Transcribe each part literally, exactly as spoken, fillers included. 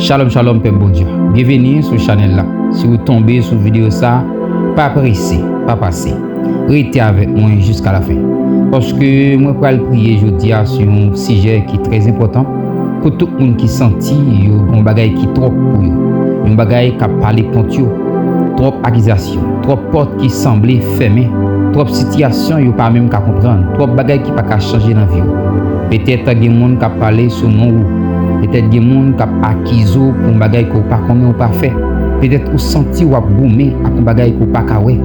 Shalom, shalom, pèp Bondye. Byenveni sou chanèl la. Si w tonbe sou videyo sa, pa prese, pa pase. Rete avèk mwen jiska lafen. Paske mwen pral priye jodi a sou yon sijè ki trè enpòtan pou tout moun ki santi yo gen yon bagay ki twòp pou yo. Yon bagay k ap pale kont yo. Twòp akizasyon, twòp pòt ki sanble fèmen, twòp sitiyasyon yo pa menm ka konprann, twòp bagay ki pa ka chanje nan vi w. Petèt gen moun k ap pale sou non ou. Petèt gen moun k ap akize w pou yon bagay ke w pa konnen, ou pa fè. Petèt ou santi w ap goumen ak yon bagay ke w pa ka wè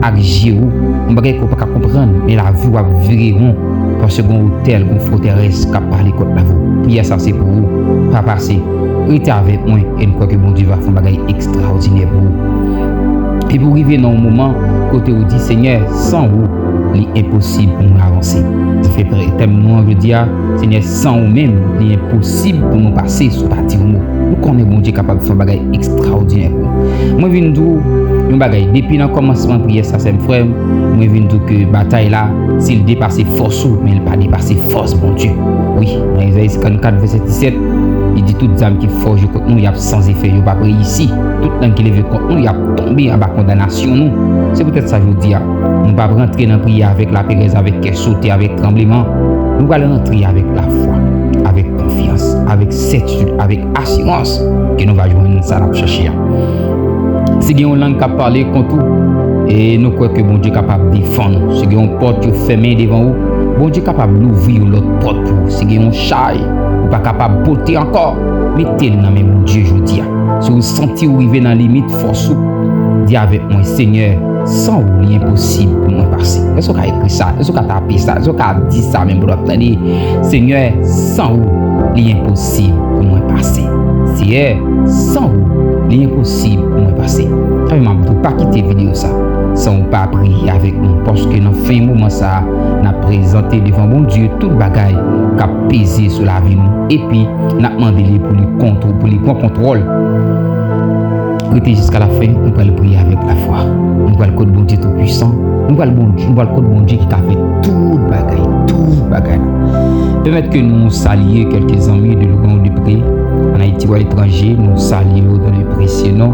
ak je w, yon bagay ke w pa ka konprann, men lavi w ap vire won paske gen yon otèl, gen yon fòtèrès k ap pale kont lavi w. Priyè sa se pou ou. Pa pase. Rete avèk mwen e m kwè ke Bondye va fè yon bagay ekstraòdinè pou ou. Epi w rive nan yon moman kote w di, Senyè, san ou, li enposib pou mwen avanse. Sa fè tèm nou an jodi a, Senyè, san ou menm, li enposib pou nou pase sou pati ou. Nou konnen Bondye kapab fè yon bagay ekstraòdinè pou nou. Mwen vin di w yon bagay, depi nan kòmansman priyè sa, sè m, frè m, mwen vin di w ke batay la, si l depase fòs ou, men l pa depase fòs Bondye. Wi, nan Ezayi senkannkat, vèsè disèt, li di, tout zam ki fòje kont nou, y ap san efè, yo p ap reyisi. Tout lang ki leve kont nou, y ap tonbe anba kondanasyon nou. Se poutèt sa jodi a, nou p ap rantre nan priyè avèk laperèz, avèk kè sote, avèk tranbleman. Nou pral rantre avèk lafwa, avèk konfyans, avèk sètitid, avèk asirans ke nou va jwenn sa n ap chache a. Si gen yon lang k ap pale kont ou, e nou kwè ke Bondye kapab defann ou. Si gen yon pòt yo fèmen devan ou, Bondye kapab louvri yon lòt pòt pou ou. Si gen yon chay ou pa kapab pote ankò, mete l nan men Bondye jodi a. Si w santi w rive nan limit fòs ou, di avèk mwen, Senyè, san ou, li enposib pou mwen pase. Èske w ka ekri sa? Èske w ka tape sa? Èske w ka di sa menm pandan w ap tande? Senyè, san ou, li enposib pou mwen pase. Senyè, san ou, li enposib pou mwen pase. Sa vle m ap di w, pa kite videyo sa san ou pa priye avèk nou, paske nan fen moman sa a, n ap prezante devan Bondye tout bagay k ap peze sou lavi nou, epi n ap mande li pou li kontwo-, pou li pran kontwòl. Rete jiska lafen, nou pral priye avèk lafwa. Nou pral kot Bondye Toupisan. Nou pral Bondye, nou pral kot Bondye ki ka fè tout bagay, tout bagay. Pèmèt ke nou salye kèlke zanmi de lwen ou de pre, ann Ayiti ou aletranje, nou salye yo dans le précieux nom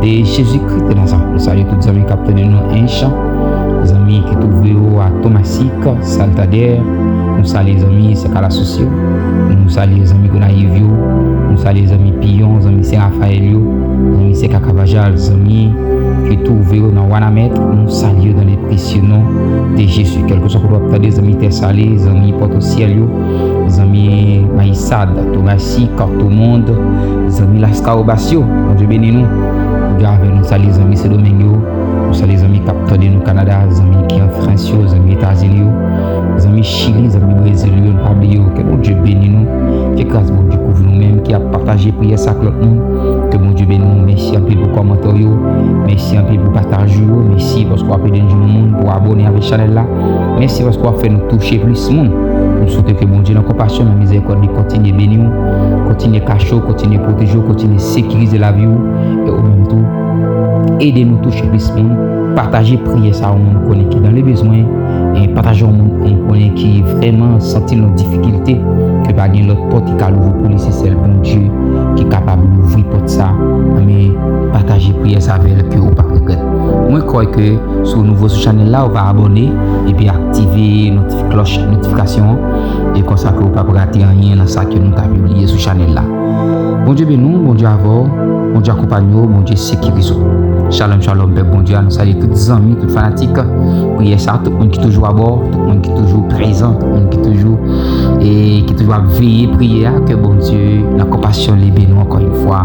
de Jésus-Christ de Nazareth. Nou salye tout zanmi k ap tande nou nan Ench, zanmi ki twouve yo a Tomasik, Saltadè, nou salye zanmi Sèk Alasosye, nou salye zanmi Gonayiv yo, nou salye zanmi Piyon, zanmi Sen Rafayèl yo, zanmi Sèk Akavajal, zanmi ki twouve yo nan Wanament, nou salye yo dans le précieux nom de Jésus. Kèlkeswa kote w ap tande, zanmi Tèsalé, zanmi Pòtosyèl yo, zanmi Mayisad, Tomasik, Tomond, zanmi Laskawobas yo, Bondye beni nou. Bondye avè nou, salye zanmi Sendomeng yo, nou salye zanmi k ap tande nou Kanada, zanmi ki an Frans yo, zanmi Etazini yo, zanmi Chili, zanmi Brezil yo, nou pa bliye yo. Ke Bondye beni nou, ke gras Bondye kouvri nou menm ki ap pataje priyè sa ak lòt moun. Ke Bondye beni nou. Mèsi anpil pou kòmantè w yo. Mèsi anpil pou pataj ou yo. Mèsi paske w ap ede n jwenn moun pou abòne avèk chanèl la. Mèsi paske w ap fè nou touche plis moun. M swete ke Bondye nan konpasyon, nan mizèrikòd li kontinye beni w, kontinye kache w, kontinye pwoteje w, kontinye sekirize lavi w, e ou menm tou, ede nou touche plis moun. Pataje priyè sa a yon moun ou konnen ki dans le besoin. E pataje yon moun ou konnen ki vrèman santi l nan difikilte, ke pa gen lòt pòt ki ka louvri pou li, se sèl Bondye ki kapab louvri pòt sa. Men pataje priyè sa avè l ke ou p ap regrèt. Mwen kwè ke si w nouvo sou chanèl la, ou va abòne epi aktive notif-, klòch notifikasyon an, e konsa ke ou p ap rate anyen nan sa ke nou ka pibliye sou chanèl la. Bondye beni w, Bondye avè w, Bondye akonpanye w, Bondye sekirize w. Shalom, shalom, pèp Bondye a, nou salye tout zanmi, tout fanatik priyè sa, tout moun ki toujou abò, tout moun ki toujou prezan, tout moun ki toujou, e ki toujou ap veye priyè a, ke Bondye, nan konpasyon li, beni w ankò yon fwa,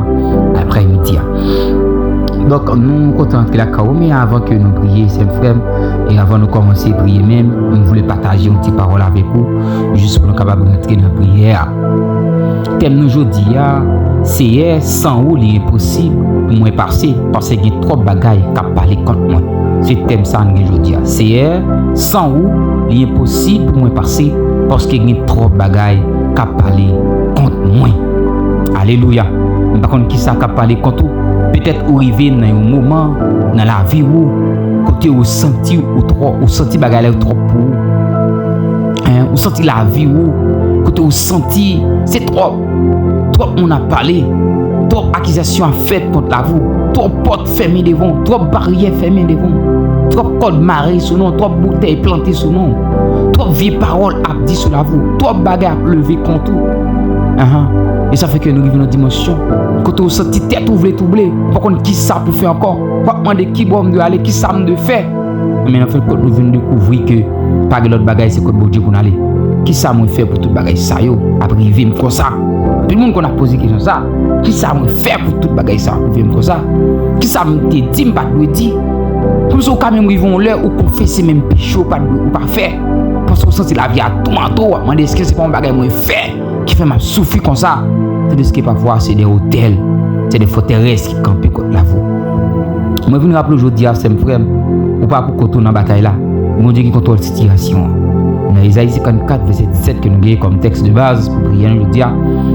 aprè midi a. Donk, nou kontan antre lakay ou, men avan ke nou priye, sè m, frè m, e avan nou kòmanse priye menm, m vle pataje yon ti pawòl avèk ou, jis pou nou kapab rantre nan priyè a. Tèm nou jodi a, Seyè, san ou, li enposib pou mwen pase, paske gen twòp bagay k ap pale kont mwen. Se tèm sa n gen jodi a. Seyè, san ou, li enposib pou mwen pase, paske gen twòp bagay k ap pale kont mwen. Alelouya. M pa konn kisa k ap pale kont ou. Petèt ou rive nan yon moman nan lavi ou kote ou santi ou twò, ou santi bagay la yo twòp pou ou. Hein, ou santi lavi ou, kote ou santi se twòp. Twòp moun ap pale. Twòp akizasyon ap fèt kont lavi w. Twòp pòt fèmen devan w. Twòp baryè fèmen devan w. Twòp kòd mare sou non w. Twòp boutèy plante sou non w. Twòp vye pawòl ap di sou lavi w. Twòp bagay ap leve kont ou. Ahan. E sa fè ke nou rive nan dimansyon kote w santi tèt ou vle twouble. Ou pa konn kisa pou fè ankò. W ap mande ki bò m dwe ale, kisa m dwe fè. Men anfen, kot nou vin dekouvri ke pa gen lòt bagay, se kot Bondye pou n ale. Kisa mwen fè pou tout bagay sa yo ap rive m konsa? Anpil moun konn ap poze kesyon sa. Kisa mwen fè pou tout bagay sa ap rive m konsa? Kisa m te di m pa t dwe di? Kòmsi ou ka menm rive yon lè ou konfese menm peche ou pa t dwe, ou pa fè. Paske ou santi lavi a toumante w, w ap mande èske se pa yon bagay mwen fè ki fè m ap soufri konsa. Tandiske pafwa se de otèl, se de fòterès ki kanpe kont lavi w. Mwen vin raple w jodi a, sè m, frè m, ou pa pou kont ou nan batay la. Bondye gen kontwòl sitiyasyon an. Nan Ezayi senkannkat, vèsè disèt ke nou genyen kòm tèks de baz pou priyè nou jodi a,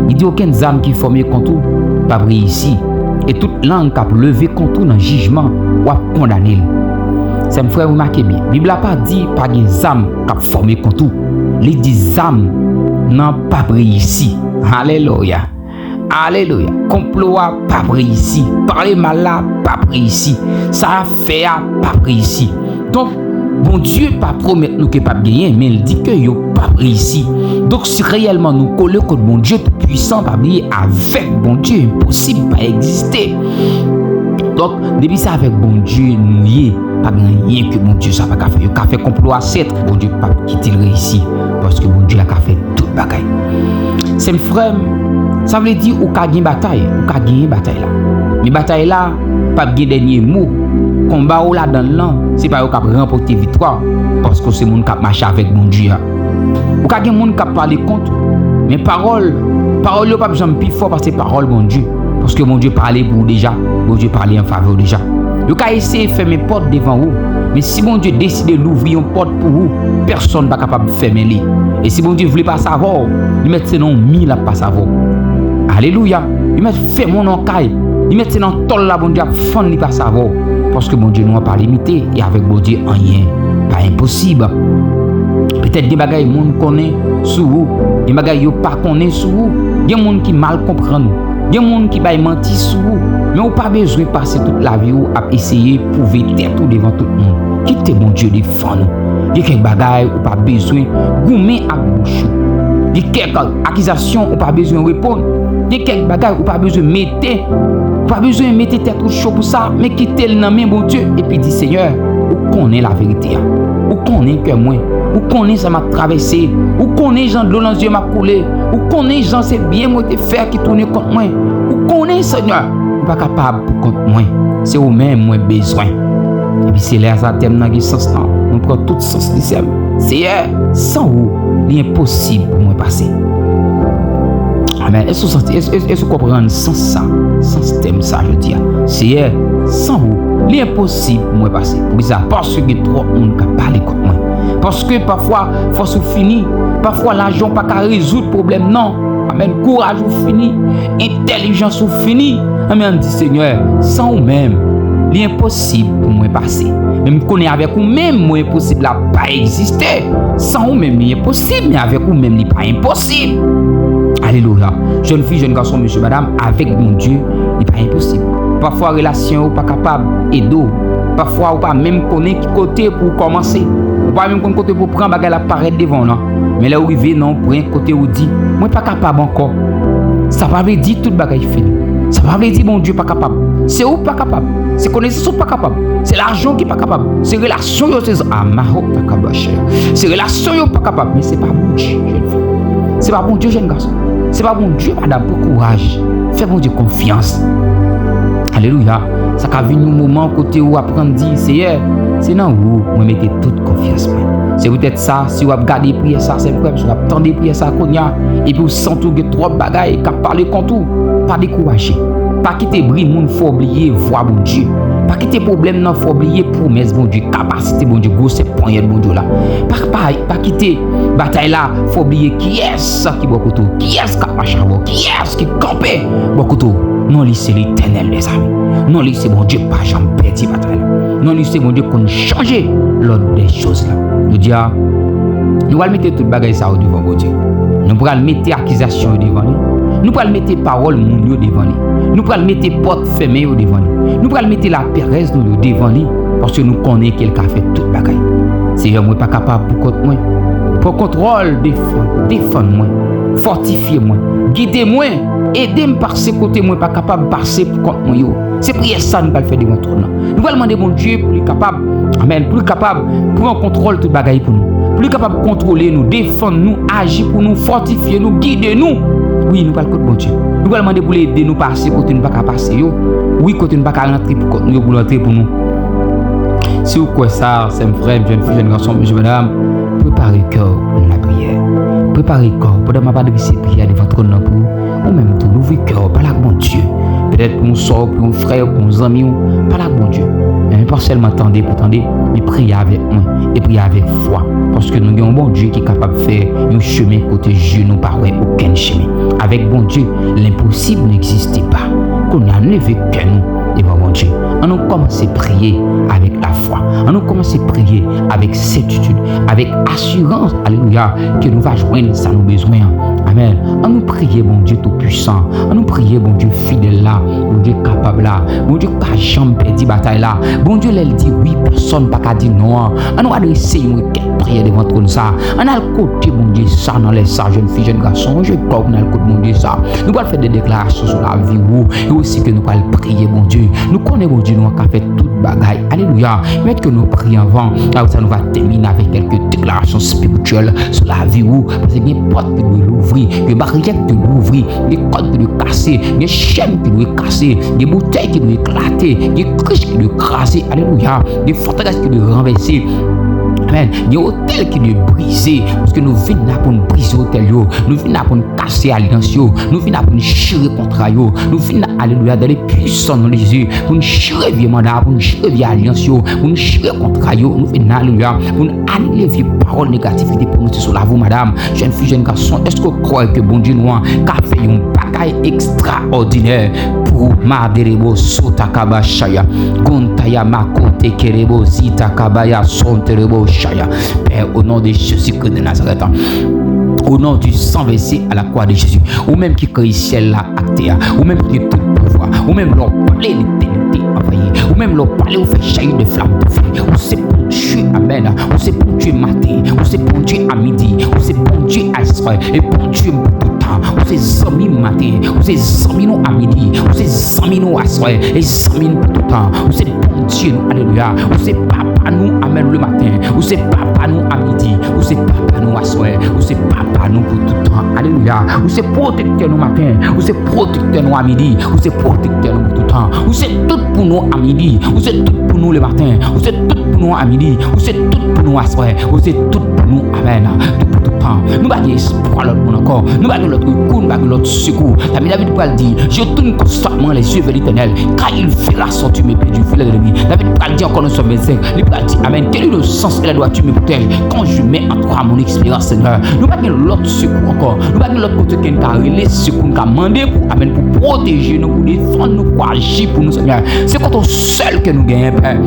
li di, okenn zam ki fòme kont ou p ap reyisi, e tout lang k ap leve kont ou nan jijman, w ap kondane l. Sè m, frè m, remake byen, Bib la pa di pa gen zam k ap fòme kont ou. Li di zam nan p ap reyisi. Alelouya! Alelouya! Konplo a p ap reyisi. Pale mal la p ap reyisi. Sa y ap fè a p ap reyisi. Donk, Bondye pa pwomèt nou ke p ap genyen, men l di ke yo p ap reyisi. Donk, si reyèlman nou kole kot Bondye Toupisan, pa bliye, avèk Bondye, enposib pa egziste. Donk, depi se avèk Bondye nou ye, pa gen anyen ke Bondye sa pa ka fè. Yo ka fè konplo a, sèt, Bondye p ap kite l reyisi. Paske Bondye la ka fè tout bagay. Sè m, frè m, sa vle di ou ka gen batay, ou ka genyen batay la. Men batay la p ap gen dènye mo. Konba ou ladan l lan, se pa yo k ap ranpòte viktwa, paske w se moun k ap mache avèk Bondye a. Ou ka gen moun k ap pale kont ou, men pawòl, pawòl yo p ap janm pi fò pase pawòl Bondye, paske Bondye pale pou ou deja, Bondye pale an favè w deja. Yo ka eseye fèmen pòt devan ou, men si Bondye deside louvri yon pòt pou ou, pèsonn pa kapab fèmen li. E si Bondye vle pase avè w, li mèt se nan yon mi l ap pase avè w. Alelouya! Li mèt fèmen w nan yon kay, li mèt se nan tòl la Bondye ap fann li pase avè w, paske Bondye nou an pa limite, e avèk Bondye anyen pa enposib. Petèt gen bagay moun konnen sou ou, gen bagay yo pa konnen sou ou, gen moun ki mal konprann ou, gen moun ki bay manti sou ou, men ou pa bezwen pase tout lavi w ap eseye pwouve tèt ou devan tout moun. Kite Bondye defann ou. Gen kèk bagay ou pa bezwen goumen ak bouch ou. Gen kèk akizasyon ou pa bezwen reponn. Gen kèk bagay ou pa bezwen mete, ou pa bezwen mete tèt ou cho pou sa, men kite l nan men Bondye epi di, Senyè, ou konnen laverite a. Ou konnen kè mwen. Ou konnen sa m ap travèse. Ou konnen jan dlo nan zye m ap koule. Ou konnen jan se byen mwen te fè ki tounen kont mwen. Ou konnen, Senyè, ou pa kapab pou kont mwen. Se ou menm mwen bezwen. Epi se lè sa tèm nan gen sans lan. Nou pran tout sans li, sè m. Seyè, san ou, li enposib pou mwen pase. Amèn. Èske w santi, èske, èske, èske w konprann sans sa? Sans tèm sa jodi a. Seyè, san ou, li enposib pou mwen pase. Poukisa? Paske gen twòp moun k ap pale kont mwen. Paske pafwa, fòs ou fini. Pafwa, lajan w pa ka rezoud pwoblèm nan. Amèn. Kouraj ou fini. Entèlijans ou fini. Amèn. Di, Senyè, san ou menm, li enposib pou mwen pase. Men m konnen avèk ou menm, mo enposib la pa egziste. San ou menm, li enposib, men avèk ou menm, li pa enposib. Alelouya. Jèn fi, jèn gason, mesye, madam, avèk Bondye, li pa enposib. Pafwa, relasyon yo pa kapab ede w. Pafwa, ou pa menm konnen ki kote pou w kòmanse. Ou pa menm konn kote pou w pran bagay la parèt devan w lan. Men lè w rive nan yon pwen kote ou di, mwen pa kapab ankò. Sa pa vle di tout bagay fini. Sa pa vle di Bondye pa kapab. Se ou pa kapab. Se konesans ou pa kapab. Se lajan ki pa kapab. Se relasyon yo, se zan-, ah, mahok takabashe. Se relasyon yo pa kapab, men se pa Bondye, jèn fi. Se pa Bondye, jèn gason. Se pa Bondye, madanm. Pran kouraj. Fè Bondye konfyans. Alelouya. Sa ka vin yon moman kote ou aprann di, Seyè, se nan ou mwen mete tout konfyans mwen. Se poutèt sa, si w ap gade priyè sa, sè m, frè m, si w ap tande priyè sa kounye a, epi w santi w gen twòp bagay k ap pale kont ou, pa dekouraje. Pa kite bri moun fè w bliye vwa Bondye. Pa kite pwoblèm nan fè w bliye pwomès Bondye, kapasite Bondye, gwosè ponyèt Bondye w la. Pa, pa, pa kite batay la fè w bliye kiyès ki bò kote w, kiyès k ap mache avè w, kiyès ki kanpe bò kote w. Non li se Letènèl dèzame. Non li se Bondye k pa janm pèdi batay la. Non li se Bondye k konn chanje lòd dè choz la. Jodi a, nou pral mete tout bagay sa yo devan Bondye. Nou pral mete akizasyon yo devan li. Nou pral mete pawòl moun yo devan li. Nou pral mete pòt fèmen yo devan li. Nou pral mete laperèz nou yo devan li, paske nou konnen ke l ka fè tout bagay. Seyè, mwen pa kapab pou kont mwen. Pran kontwòl, defann, defann mwen, fòtifye mwen, gide mwen, ede m pase kote mwen pa kapab pase pou kont mwen yo. Se priyè sa nou pral fè devan twòn nan. Nou pral mande Bondye pou li kapab, amèn, pou li kapab pran kontwòl tout bagay pou nou. Pou li kapab kontwole nou, defann nou, aji pou nou, fòtifye nou, gide nou. Wi, nou pral kot Bondye. Nou pral mande pou li ede nou pase kote nou pa ka pase yo. Wi, kote nou pa ka rantre pou kont nou yo, pou l rantre pou nou. Si w kwè sa, sè m, frè m, jèn fi, jèn gason, mesye, medam, prepare kè w pou lapriyè. Prepare kè w. Pandan m ap adrese priyè a devan twòn nan pou ou, ou menm tou, louvri kè w, pale ak Bondye. Petèt pou yon sè w, pou yon frè w, pou yon zanmi w, pale ak Bondye. Men pa sèlman tande pou tande, men priye avèk mwen, e priye avèk fwa. Paske nou gen yon Bondye ki kapab fè yon chemen kote je nou pa wè okenn chemen. Avec Bondye, l'impossible n'existe pas. Kounye a, nou leve kè nou devan Bondye. An nou kòmanse priye avèk lafwa. An nou kòmanse priye avèk sètitid, avèk asirans, alelouya, ke nou va jwenn sa nou bezwen an. Amèn. An nou priye Bondye Toupisan. An nou priye Bondye fidèl la, Bondye kapab la, Bondye k pa janm pèdi batay la. Bondye, lè l di wi, pèsonn pa ka di non an. An nou adrese yon rèkèt priyè devan twòn sa. An al kote Bondye sa nan lè sa, jèn fi, jèn gason, jèn kòk, n al kot Bondye sa. Nou pral fè de deklarasyon sou lavi ou, e osi ke nou pral priye Bondye. Nou konnen Bondye nou an ka fè tout bagay. Alelouya. Mèt ke nou priye anvan, apre sa nou va tèmine avèk kèlke deklarasyon espirityèl sou lavi ou, paske gen pòt ki dwe louvri, gen baryè ki dwe louvri, gen kòd ki dwe kase, gen chèn ki dwe kase, gen boutèy ki dwe eklate, gen krich ki dwe kraze, alelouya, gen fòterès ki dwe ranvèse. Amèn. Gen otèl ki dwe brize, paske nou vin la pou n brize otèl yo, nou vin la pou n kase alyans yo, nou vin la pou n chire kontra yo, nou vin la, alelouya, dans le puissant nom de Jésus, pou n chire vye manda, pou n chire vye alyans yo, pou n chire kontra yo, nou vin la, alelouya, pou n anile vye pawòl negatif ki te pwononse sou lavi w, madanm, jèn fi, jèn gason, èske w kwè ke Bondye nou an ka fè yon bagay ekstraòdinè pou ou? Maderebo sota kabashaya, gontaya makote kerebo zita kabaya sonterebo shaya. Pè, au nom de Jésus-Christ de Nazareth, au nom du sang versé à la croix de Jésus, ou menm ki kreye syèl la ak tè a, ou menm ki gen tout pouvwa, ou menm lè w pale, letènite anvayi, ou menm lè w pale, ou fè chayit de flam toufe, ou se Bondye, amèn, ou se Bondye maten, ou se Bondye a midi, ou se Bondye aswè, e Bondye m pou tout tan, ou se zanmi m maten, ou se zanmi nou a midi, ou se zanmi nou aswè, e zanmi n pou tout tan, ou se Bondye nou, alelouya, ou se papa nou, amèn, le maten, ou se papa nou a midi, ou se papa nou aswè, ou se papa nou pou tout tan, alelouya, ou se pwotektè nou maten, ou se pwotektè nou a midi, ou se pwotektè nou pou tout tan, ou se tout pou nou a midi, ou se tout pou nou le maten, ou se tout pou nou a midi, ou se tout pou nou aswè, ou se tout pou nou, amèn, tout pou tout tan. Nou pa gen espwa lòt moun ankò, nou pa gen lòt rekou, nou pa gen lòt sekou. David, David pral di, je tourne constamment les yeux vers l'Éternel, car il fera sortir mes pieds du filet de l'ennemi. David pral di ankò nan Sòm vennsenk, li pral di, amèn, que l'innocence et la droiture me protègent quand je mets en toi mon espérance, Seigneur. Nou pa gen lòt sekou ankò, nou pa gen lòt kote ke n ka rele sekou, n ka mande pou, amèn, pou pwoteje nou, pou defann nou, pou aji pou nou, Senyè. Se kote w sèl ke nou genyen, Pè.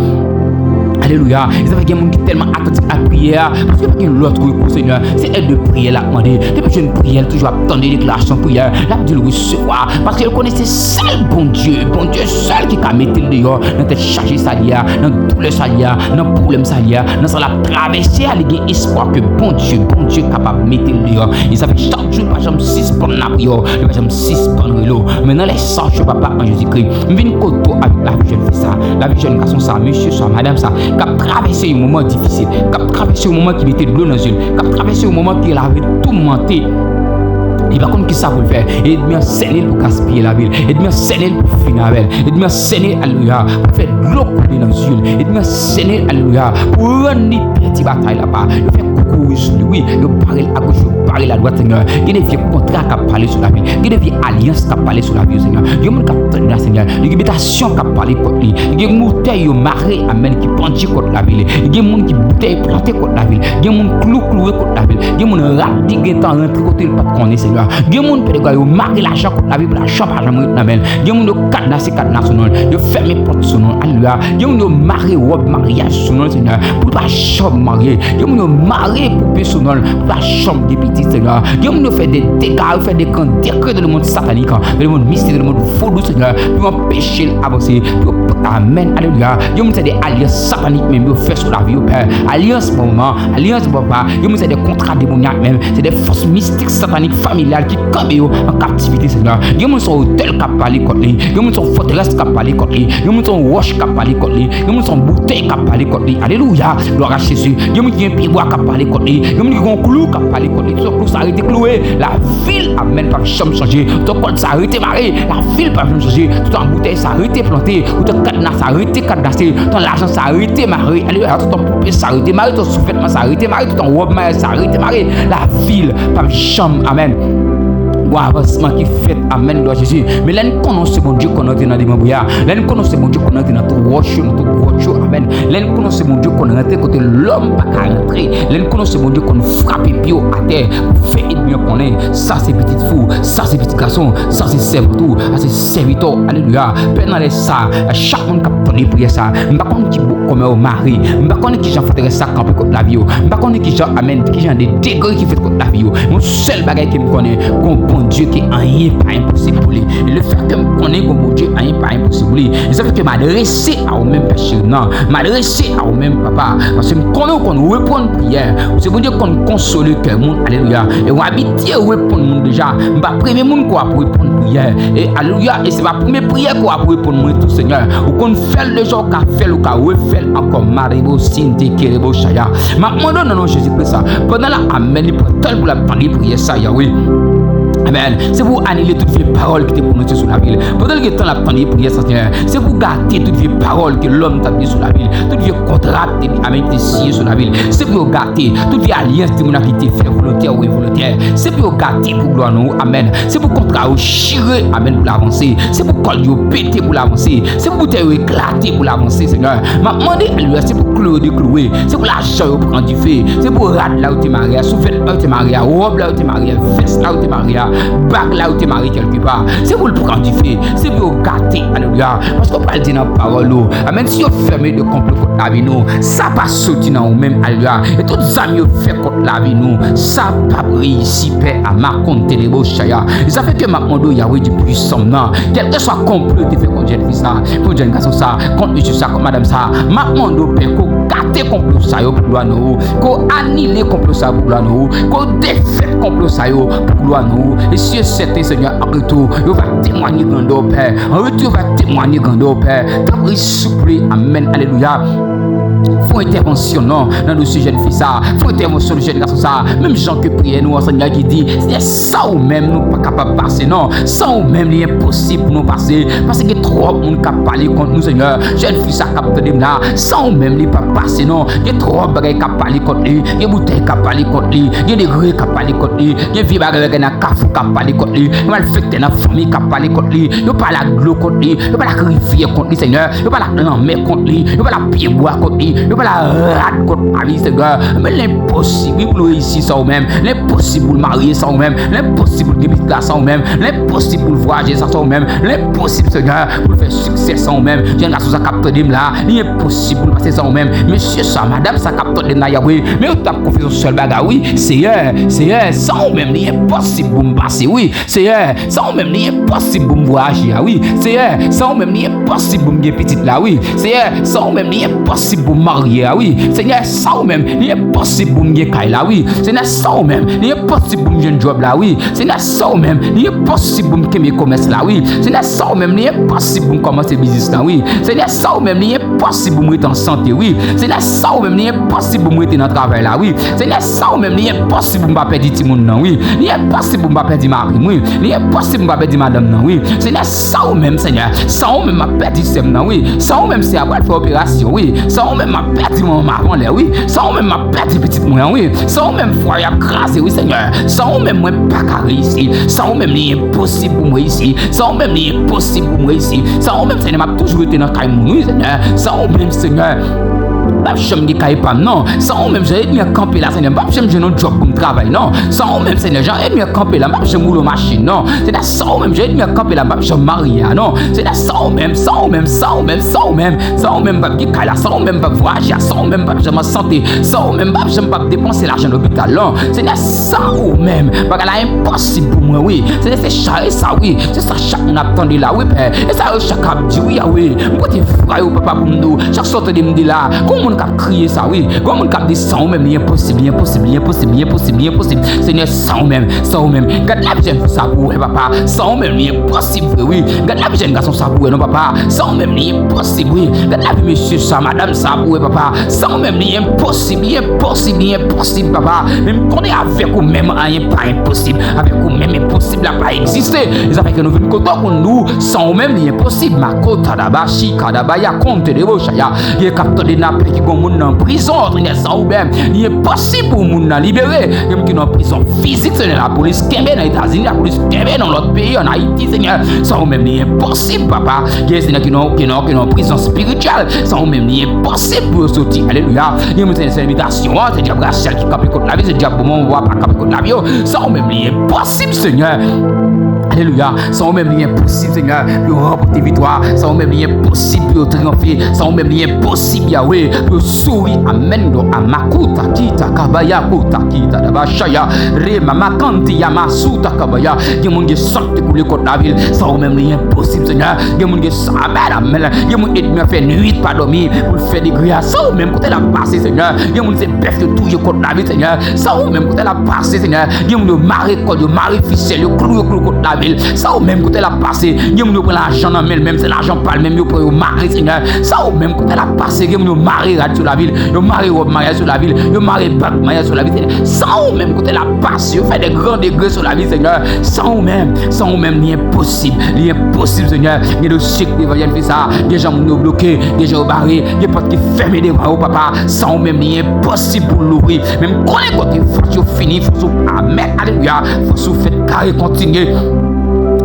Alelouya. E sa fè gen moun ki tèlman atantif ak priyè a, paske pa gen lòt rekou, Senyè. Se èd de priyè l ap mande. Depi l jwenn priyè, l toujou ap tande deklarasyon priyè, l ap di l resevwa, paske l konnen se sèl Bondye, Bondye sèl ki ka mete l deyò nan tèt chaje sa li ye a, nan doulè sa li ye a, nan pwoblèm sa li ye a, nan sa l ap travèse a, li gen espwa ke Bondye, Bondye kapab mete l deyò. E sa fè chak jou, li pa janm sispann lapriyè, li pa janm sispann rele w. Men nan lè sa, Papa, an Jezikri, m vin kote w avèk lavi jèn fi sa, lavi jèn gason sa, mesye sa, madanm sa, k ap travèse yon moman difisil, k ap travèse yon moman ki mete dlo nan zye l, k ap travèse yon moman ki lave toumante. Li pa konn kisa pou l fè. Ènmi an sène l pou gaspiye lavi l. Ènmi an sène l pou fini avè l. Ènmi an sène, alelouya, pou fè dlo koule nan zye l. Ènmi an sène l, alelouya, pou rann li pèdi batay la, pa. Yo fè koukouy sou li, wi. Yo bare l agoch, yo bare l adwat, Senyè. Gen de vye kontra k ap pale sou lavi l. Gen de vye alyans k ap pale sou lavi yo, Senyè. Gen moun k ap tann la, Senyè. Li gen bitasyon k ap pale kont li. Li gen moutèy yo mare, amèn, ki pandye kont lavi l. Li gen moun ki boutèy plante kont lavi l. Gen moun klou kloure kont lavi l. Gen moun rad ki gentan rantre kote l pa t konnen, Senyè. Gen moun, Pè de glwa, yo mare lajan kont lavi pou lajan pa janm ret nan men l. Gen moun, yo kadnase kadna sou non l. Yo fèmen pòt sou non l. Alelouya. Gen moun, yo mare wòb maryaj sou non l, Senyè, pou l pa janm marye. Gen moun, yo mare poupe sou non l pou l pa janm gen pitit, Senyè. Gen moun, yo fè de dega, yo fè de gran dekrè dans le monde satanique, dans le monde mystique, dans le monde vodou, Senyè, pou anpeche l avanse, pou yo, amèn, alelouya. Gen moun, se de alyans satanik menm yo fè sou lavi yo, Pè. Alyans manman, alyans papa, gen moun, se de kontra demonyak menm, se de fòs mistik, satanik, familyal ki kanpe yo an kaptivite, Senyè. Gen moun, se yon otèl k ap pale kont li, gen moun, se yon fòterès k ap pale kont li, gen moun, se yon wòch k ap pale kont li, gen moun, se yon boutèy k ap pale kont li. Alelouya, glwa a Jezi. Gen moun ki gen pyebwa k ap pale kont li, gen moun ki gen yon klou k ap pale kont li. Tout klou sa rete klouwe, lavi l, amèn, p ap janm chanje. Tout kòd sa rete mare, lavi l p ap janm chanje. Tout boutèy sa rete plante, tout kadna sa rete kadnase, tout lajan sa rete mare. Alelouya, tout poupe sa rete mare, tout souvètman sa rete mare, tout wòb maryaj sa rete mare. Lavi l p ap janm, amèn. Gon avansman ki fèt, amèn, glwa a Jezi. Men lè n konnen se Bondye konn rantre nan demanbre a, lè n konnen se Bondye konn rantre nan twou wòch yo, nan twou gwòt yo, amèn. Lè n konnen se Bondye konn rantre kote lòm pa ka rantre, lè n konnen se Bondye konn frape pye w atè pou fè ènmi an konnen, sa se pitit fi w, sa se pitit gason w, sa se sèvant ou, sa se sèvitè w. Alelouya. Pè, nan lè sa, chak moun k ap tande priyè sa, m pa konn ki bouk kòmè yo mare, m pa konn ki jan fòterès sa kanpe kont lavi yo, m pa konn ki jan, amèn, ki jan de degre ki fèt kont lavi yo. Yon sèl bagay ke m konnen, gon Bondye ke anyen pa enposib pou li. E lefètke m konnen gon Bondye, anyen pa enposib pou li. E sa fè ke m adrese a ou menm, Pè cheri m nan, m adrese a ou menm, Papa, paske m konnen ou konn reponn priyè. Ou se Bondye ki konn konsole kè moun. Alelouya. E w abitye reponn moun deja. M pa premye moun ke w ap reponn priyè. E alelouya, e se pa premye priyè ke w ap reponn mwen tou, Senyè. Ou konn fè l deja, ou ka fè l, ou ka refè l ankò. Marebo sinte kerebo chaya. M ap mande w nan non Jezi Kris la. Pandan l ap, amèn, li pran tan l pou l ap tande priyè sa, Yahweh. Amèn. Se pou w anile tout vye pawòl ki te pwononse sou lavi l. Pandan l gen tan l ap tande priyè sa, Senyè, se pou w gate tout vye pawòl ke lòm t ap di sou lavi l, tout vye kontra, amèn, ki te siyen sou lavi l. Se pou yo gate tout vye alyans demonak li te fè, volontè ou envolontè. Se pou yo gate pou glwa non ou. Amèn. Se pou kontra yo chire, amèn, pou l avanse. Se pou kòd yo pete pou l avanse. Se pou boutèy yo eklate pou l avanse, Senyè. M ap mande, alelouya, se pou klou yo deklouwe. Se pou lajan yo pran dife. Se pou rad la yo te mare a, souvètman yo te mare a, wòb la yo te mare a, vès la yo te mare a, bag la yo te mare kèlkepa. Se pou l pran dife. Se pou yo gate, alelouya. Paske w pral di nan pawòl ou, amèn, si yo fèmen de konplo kont lavi nou, sa pa soti nan ou menm, alelouya. E tout zam yo fè kont lavi nou, sa p ap reyisi, Pè, a makonn telebo chaya. E sa fè ke m ap mande w, Yahweh di pwisan nan, kèlkeswa konplo yo te fè kont jèn fi sa, kont jèn gason sa, kont mesye sa, kont madanm sa, m ap mande w, Pè, ke w gate konplo sa yo pou glwa non ou, ke w anile konplo sa yo pou glwa non ou, ke w defèt konplo sa yo pou glwa non ou. E si e sèten, Senyè, an retou, yo va temwanye grandè w, Pè. An retou, yo va temwanye grandè w, Pè. Tanpri, souple, amèn, alelouya. Fè yon entèvansyon non, nan dosye jèn fi sa. Fè yon entèvansyon nan jèn gason sa. Menm jan ke priyè nou an, Senyè, ki di, Senyè, san ou menm, nou pa kapab pase non. San ou menm, li enposib pou nou pase. Paske gen twòp moun k ap pale kont nou, Senyè. Jèn fi sa k ap tande m la, san ou menm, li p ap pase non. Gen twòp bagay k ap pale kont li. Gen boutèy k ap pale kont li. Gen degre k ap pale kont li. Gen vye bagay, bagay nan kafou k ap pale kont li. Gen malfektè nan fanmi k ap pale kont li. Yo pale ak dlo kont li. Yo pale ak rivyè kont li, Senyè. Yo pale ak lanmè kont li. Yo pale ak pyebwa kont li. Yo pale ak rad kont lavi, Senyè. Men l enposib pou l reyisi san ou menm. L enposib pou l marye san ou menm. L enposib pou l gen pitit la san ou menm. L enposib pou l vwayaje san ou menm. L enposib, Senyè, pou l fè siksè san ou menm. Jèn gason sa k ap tande m la, li enposib pou l pase san ou menm. Mesye sa, madanm sa k ap tande m la, Yahweh, men yo t ap konfye yon sèl bagay, wi. Seyè, Seyè, san ou menm, li enposib pou m pase, wi. Seyè, san ou menm, li enposib pou m vwayaje a, wi. Seyè, san ou menm, li enposib pou m gen pitit la, wi. Seyè, san ou menm, li enposib pou m marye a, wi. Seyè, san ou menm, li enposib pou m gen kay la, wi. Seyè, san ou menm, li enposib pou m jwenn djòb la, wi. Seyè, san ou menm, li enposib pou m kenbe komès la, wi. Seyè, san ou menm, li enposib pou m kòmanse biznis lan, wi. Seyè, san ou menm, li enposib pou m rete an sante, wi. Seyè, san ou menm, li enposib pou m rete nan travay la, wi. Seyè, san ou menm, li enposib pou m pa pèdi timoun nan, wi. Li enposib pou m pa pèdi mari m, wi. Li enposib pou m pa pèdi madanm nan, wi. Seyè, san ou menm, Seyè, san ou menm, m ap pèdi sè m nan, wi. San ou menm, sè a pral fè operasyon, wi. San ou menm, m ap pèdi manman m avan lè, wi. San ou menm, m ap pèdi pitit mwen an, wi. San ou menm, fwaye ap kraze, wi, Senyè. San ou menm, mwen pa ka reyisi. San ou menm, li enposib pou m reyisi. San ou menm, li enposib pou m reyisi. San ou menm, Senyè, m ap toujou rete nan kay moun, wi, Senyè. San ou menm, Senyè, m p ap janm gen kay pa m, non. San ou menm, jan ènmi an kanpe la, Senyè, m p ap janm jwenn yon djòb pou m travay, non. San ou menm, Senyè, jan ènmi an kanpe la, m p ap janm woule yon machin, non. Senyè, san ou menm, jan ènmi an kanpe la, m p ap janm marye a, non. Senyè, san ou menm, san ou menm, san ou menm, san ou menm, san ou menm, m p ap gen kay la, san ou menm, m p ap vwayaje a, san ou menm, m p ap janm an sante, san ou menm, m p ap janm p ap depanse lajan lopital, non. Senyè, san ou menm, bagay la enposib pou mwen, wi. Senyè, se sa, e sa, wi. Se sa chak moun ap tande la, wi, Pè. E sa yo chak ap di, wi, Yawe. M pote vwa yo, papa, pou m di w. Chak sa w tande m di la, gon moun k ap kriye sa, wi. Gon moun k ap di, san ou menm, li enposib, li enposib, li enposib, li enposib, li enposib. Senyè, san ou menm, san ou menm. Gad lavi jèn fi sa pou w wè, papa. San ou menm, li enposib vre, wi. Gad lavi jèn gason sa pou w wè, non, papa. San ou menm, li enposib, wi. Gad lavi mesye sa, madanm sa pou w wè, papa. San ou menm, li enposib, li enposib, li enposib, papa. Men m konnen avèk ou menm, anyen pa enposib. Avèk ou menm, enposib la pa egziste. E sa fè ke nou vin kote w pou nou di w, san ou menm, li enposib. Makota daba, chika daba, ya konte debo chaya. Gen k ap tande n apre ki gon moun nan prizon, Senyè, san ou menm, li enposib pou moun nan libere. Gen moun ki nan prizon fizik, Senyè, lapolis kenbe nan Etazini, lapolis kenbe nan lòt peyi, ann Ayiti, Senyè, san ou menm, li enposib, papa. Gen, Senyè, ki nan, ki nan, ki nan prizon espirityèl, san ou menm, li enposib pou yo soti. Alelouya. Gen moun, Senyè, se envitasyon an, se dyab Rachèl ki kanpe kont lavi, se dyab bonbon wa pa kanpe kont lavi yo, san ou menm, li enposib, Senyè. Alelouya. San ou menm, li enposib, Senyè, pou yo ranpòte viktwa. San ou menm, li enposib pou yo triyonfe. San ou menm, li enposib, Yawe, pou yo souri. Amèn. Glwa a makuta kita kabaya kuta kita dabashaya. Rema makanti ya masuta kabaya. Gen moun gen san k te koule kont lavi l. San ou menm, li enposib, Senyè. Gen moun gen san, amèn, amèn. Gen moun ènmi an fè nwit pa dòmi pou l fè degre a. San ou menm, kote l ap pase, Senyè. Gen moun se bèf yo touye kont lavi l, Senyè. San ou menm, kote l ap pase, Senyè. Gen moun yo mare kòd yo, mare fisèl yo, klou yo, klou kont lavi l. San ou menm, kote l ap pase. Gen moun yo pran lajan nan men l, menm se lajan pa l, menm yo pran yo mare, Senyè. San ou menm, kote l ap pase. Gen moun yo mare rad sou lavi l, yo mare wòb maryaj sou lavi l, yo mare bag maryaj sou lavi l, Senyè. San ou menm, kote l ap pase, yo fè de gran degre sou lavi l, Senyè. San ou menm, san ou menm, li enposib, li enposib, Senyè. Gen dosye ki devan jèn fi sa, gen jan moun yo bloke, gen jan yo bare, gen pòt ki fèmen devan yo, papa. San ou menm, li enposib pou louvri. Men m konnen kote fòs yo fini, fòs ou, amèn, alelouya, fòs ou fèt kare kontinye.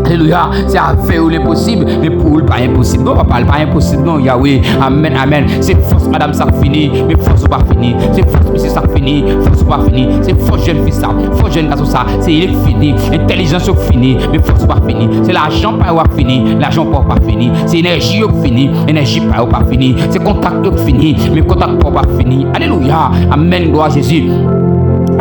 Alelouya, se avè yo l enposib, men pou ou l pa enposib. Non, papa, l pa enposib, non, Yawe. Amèn, amèn. Se fòs madanm sa k fini, men fòs ou pa fini. Se fòs mesye sa k fini, fòs ou pa fini. Se fòs jèn fi sa, fòs jèn gason sa, se li k fini. Entèlijans yo fini, men fòs ou pa fini. Se lajan pa yo ap fini, lajan pa w pa fini. Se enèji yo k fini, enèji pa yo pa fini. Se kontak yo k fini, men kontak pa w pa fini. Alelouya. Amèn. Glwa a Jezi.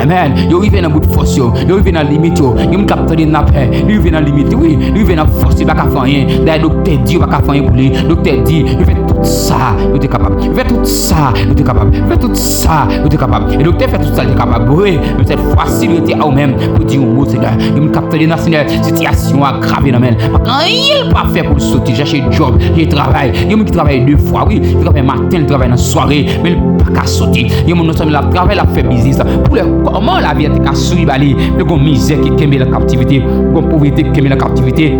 Amèn. Yo rive nan bout fòs yo. Yo rive nan limit yo. Gen moun k ap tande n la, Pè. Li rive nan limit li, wi. Li rive nan fòs li pa ka fè anyen. Dayè doktè di yo pa ka fè anyen pou li. Doktè di, yo fè tout sa yo te kapab. Yo fè tout sa yo te kapab. Yo fè tout sa yo te kapab. E doktè fè tout sa li te kapab. Vre, men sèt fwa si li rete a ou menm pou di yon mo, Senyè. Gen moun k ap tande n la, Senyè. Sitiyasyon an agrave nan men l. Pa gen anyen l pa fè pou l soti. Chache djòb, chache travay. Gen moun ki travay de fwa, wi. Li travay maten, li travay nan sware, men li pa ka soti. Gen moun non sèlman l ap travay, l ap fè biznis. Pou lè kòman lavi a te ka souri ba li, men gon mizè ki kenbe l an kaptivite, gon povrete ki kenbe l an kaptivite.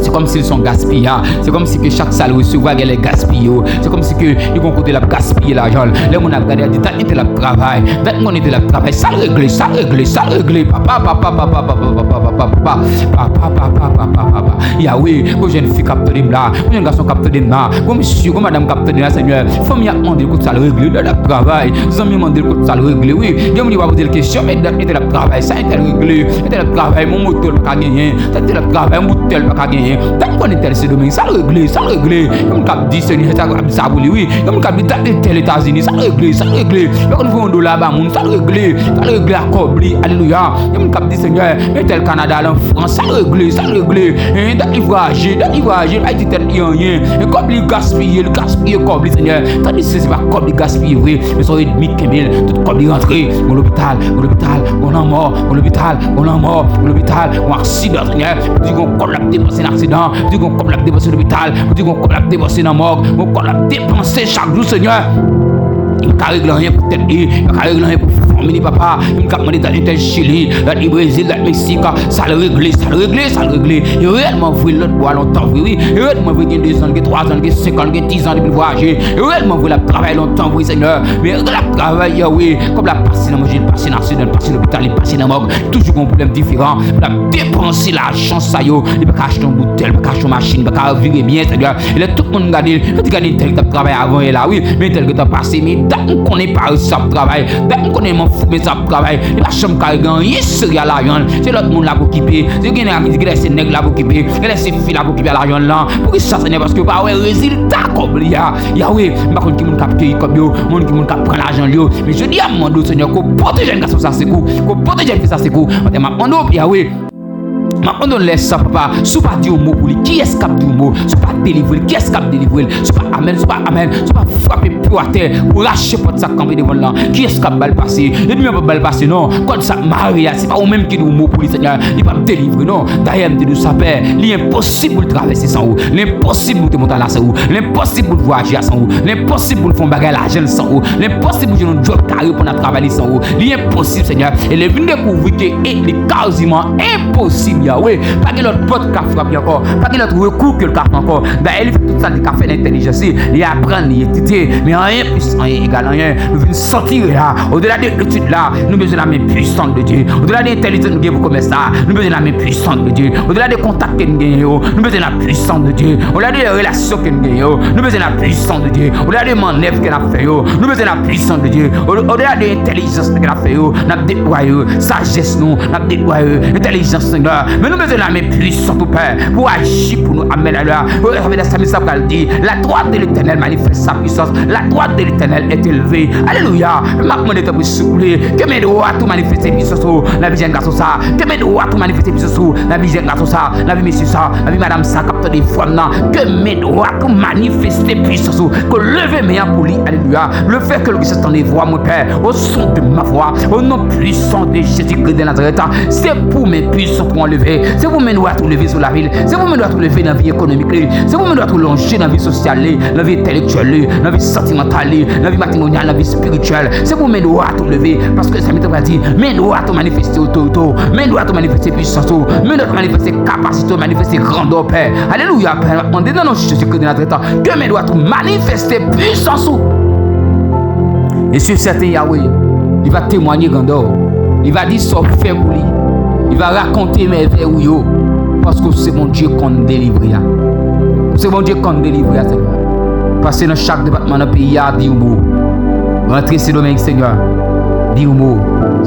Se kòmsi l se yon gaspiyè. Se kòmsi ke chak sa l resevwa, gen lè gaspiye yo. Se kòmsi ke li gon kote l ap gaspiye lajan l. Lè moun ap gade, ap di, dat entèl ap travay, dat moun entèl ap travay. Sa l regle, sa l regle, sa l regle. Papa, papa, papa, papa, papa, papa, papa, papa, papa, papa, papa. Yawe, gon jèn fi k ap tande m la, gon jèn gason k ap tande m la, gon mesye, gon madanm k ap tande m la, Senyè. Fanmi ap mande l kot sa l regle, dat l ap travay. Zanmi mande l kot sa l regle, wi. Gen moun yo pa poze l kesyon, men dat entèl ap travay, sa entèl regle, entèl ap travay, men yon moto l pa ka genyen, sa entèl ap travay, yon boutèl pa ka genyen. Dat konn entèl Sendomeng, sa l regle, sa l regle. Gen moun k ap di, Senyè, sa, sa pou li, wi. Gen moun k ap di, dat entèl Etazini, sa l regle, sa l regle. Yo konn voye yon dola ba moun, sa l regle, sa l regle ak kòb li, alelouya. Gen moun k ap di, Senyè, entèl Kanada, al an Frans, sa l regle, sa l regle. Hein, dat li vwayaje, dat li vwayaje, pa di tèt li anyen. E kòb li gaspiye, li gaspiye kòb li, Senyè. Tandis se pa kòb li gaspiye vre, men se yon ènmi k kenbe l. Tout kòb li rantre, gon lopital, gon lopital, gon lanmò, gon lopital, gon lanmò, gon lopital, gon aksidan, Senyè. Pou di gon kòb l ap depanse nan aksidan, pou di gon kòb l ap depanse lopital, pou di gon kòb l ap depanse nan mòg, gon kòb l ap depanse chak jou, Senyè. Li pa ka regle anyen pou tèt li, li pa ka regle anyen pou fanmi Mini papa, youn k ap mande dat entèl Chili, dat li Brezil, dat Meksik, sa l regle, sa l regle, sa l regle. E reyèlman vre, lòt bò a lontan vre, wi. E reyèlman vre, gen de zan, gen twa zan, gen senk an, gen diz an depi l vwayaje. E reyèlman vre, l ap travay lontan vre, Senyè. Men l ap travay, Yahweh, kòb la pase nan manje, l pase nan aksidan, l pase lopital, li pase nan mòg. Toujou gen yon pwoblèm diferan. L ap depanse lajan sa yo. Li pa ka achte yon boutèl, li pa ka achte yon machin, li pa ka vire byen, Senyè. E lè tout moun gade l, yo te gade entèl ki t ap travay avan yè la, wi. Men entèl gentan pase, men dat m konnen pa resi ap travay. Dat m konnen manfou men sa ap travay. Li pa janm ka regle anyen serye a lajan l. Se lòt moun l ap okipe. Se gen nèg ki di genlè se nèg l ap okipe. Genlè se fi l ap okipe a lajan l lan. Poukisa, Senyè? Paske yo pa wè rezilta kòb li a. Yahweh, m pa konn ki moun k ap keyi kòb yo, m pa konn ki moun k ap pran lajan l yo. Men jodi a, m mande w, Senyè, ke w pote jèn gason sa sekou, ke w pote jèn fi sa sekou. Antè m ap mande w, Yahweh, m ap mande w lè sa, papa, si w pa di yon mo pou li, kiyès k ap di yon mo? Si w pa delivre l, kiyès k ap delivre l? Si w pa amèn, si w pa amèn, si w pa frape pye w atè pou rache pòt sa k kanpe devan l lan, kiyès k ap ba l pase? Ènmi an p ap ba l pase, non. Kòd sa ap mare a, se pa ou menm ki di yon mo pou li, Senyè. Li p ap delivre, non. Dayè, m te di w sa, Pè, li enposib pou l travèse san ou. Li enposib pou l te monte la san ou. Li enposib pou l vwayaje a san ou. Li enposib pou l fè yon bagay lajan l san ou. Li enposib pou l jwenn yon djòb ka reponn a travay li san ou. Li enposib, Senyè. E lè vin dekouvri ke e, li kaziman enposib, Yahweh. Pa gen lòt pòt k ap frape ankò. Pa gen lòt rekou ke l ka fè ankò. Dayè, li fè tout sa li ka fè nan entèlijans li. Li aprann, li etidye. Men anyen plis anyen egal anyen. Nou vin sòti la. Odela de etid la, nou bezwen la men pwisant de Dye. Odela de entèlijans nou gen pou komès la, nou bezwen la men pwisant de Dye. Odela de kontak ke n genyen yo, nou bezwen la pwisant de Dye. Odela de relasyon ke n genyen yo, nou bezwen la pwisant de Dye. Odela de mannèv ke n ap fè yo, nou bezwen la pwisant de Dye. O-, odela de entèlijans ke n ap fè yo, n ap deplwaye yo. Sajès nou, n ap deplwaye yo. Entèlijans, Senyè. Men nou bezwen la men pwisant ou, Pè, pou aji pou nou. Amèn, alelouya. Sa vle di, sa pral di, la droite de l'Éternel manifeste sa puissance. La droite de l'Éternel est élevée. Alelouya. M ap mande, tanpri, souple, ke men dwat ou manifeste pwisans ou nan vi jèn gason sa. Ke men dwat ou manifeste pwisans ou nan vi jèn gason sa, nan vi mesye sa, nan vi madanm sa k ap tande vwa m nan. Ke men dwat ou manifeste pwisans ou. Ke w leve men an pou li. Alelouya. Le fait que l gentan tande vwa mwen, Pè, au son de ma voix, au nom puissant de Jésus-Christ de Nazareth, se pou men pwisan pou anleve. Se pou men dwat ou leve sou lavi l. Se pou men dwat ou leve nan vi ekonomik li. Se pou men dwat ou lonje nan vi sosyal li, nan vi entèlektyèl li, nan vi santimantal li, nan vi matrimonyal, nan vi espirityèl. Se pou men dwat ou leve, paske sa mitan pral di, men dwat ou manifeste otorite w, men dwat ou manifeste pwisans ou, men dwat ou manifeste kapasite w, manifeste grandè w, Pè. Alelouya, Pè, m ap mande nan non Jezi Kris de Nazarèt, ke men dwat ou manifeste pwisans ou. E sur sèten, Yahweh, li va temwanye grandè w. Li va di sa w fè pou li. Li va rakonte mèvèy ou yo. Paske w se Bondye konn delivre a. Ou se Bondye konn delivre a, Senyè. Pase nan chak depatman nan peyi a, di yon mo. Rantre Sendomeng, Senyè. Di yon mo.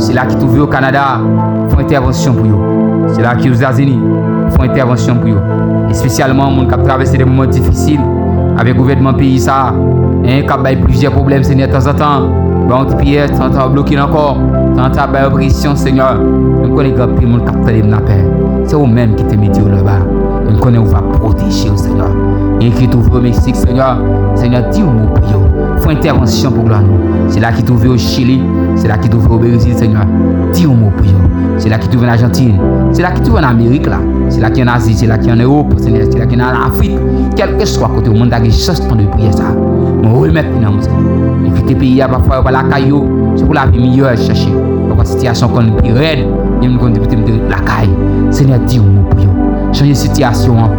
Sila ki twouve yo Kanada, fè entèvansyon pou yo. Sila ki Ozetazini, fè entèvansyon pou yo. Espesyalman moun k ap travèse de moman difisil avèk gouvènman peyi sa a, en, k ap bay plizyè pwoblèm, Senyè, tanzantan. Ba yon ti piyès, tanzantan yo bloke l ankò, tanzantan ap bay yo presyon, Senyè. Men m konnen gen anpil moun k ap tande m nan, Pè. Se ou menm ki te mete yo laba. Men m konnen ou va pwoteje yo, Senyè. Gen ki twouve yo Meksik, Senyè. Senyè, di yon mo pou yo. Fè entèvansyon pou glwa nou. Sila ki twouve yo Chili, sila ki twouve yo Brezil, Senyè. Di yon mo pou yo. Sila ki twouve an Ajantin, sila ki twouve an Amerik la, sila ki an Azi, sila ki an Ewòp, Senyè, sila ki an Afrik, kèlkeswa kote yo, moun ta gen chans tande priyè sa a. Mwen remèt li nan men w, Senyè. Li kite peyi a, pafwa yo pa lakay yo, se pou lavi miyò y al chèche. Pafwa sitiyasyon konn pi rèd, gen moun konn di pitit m te ret lakay. Senyè, di yon mo pou yo. Chanje sitiyasyon an.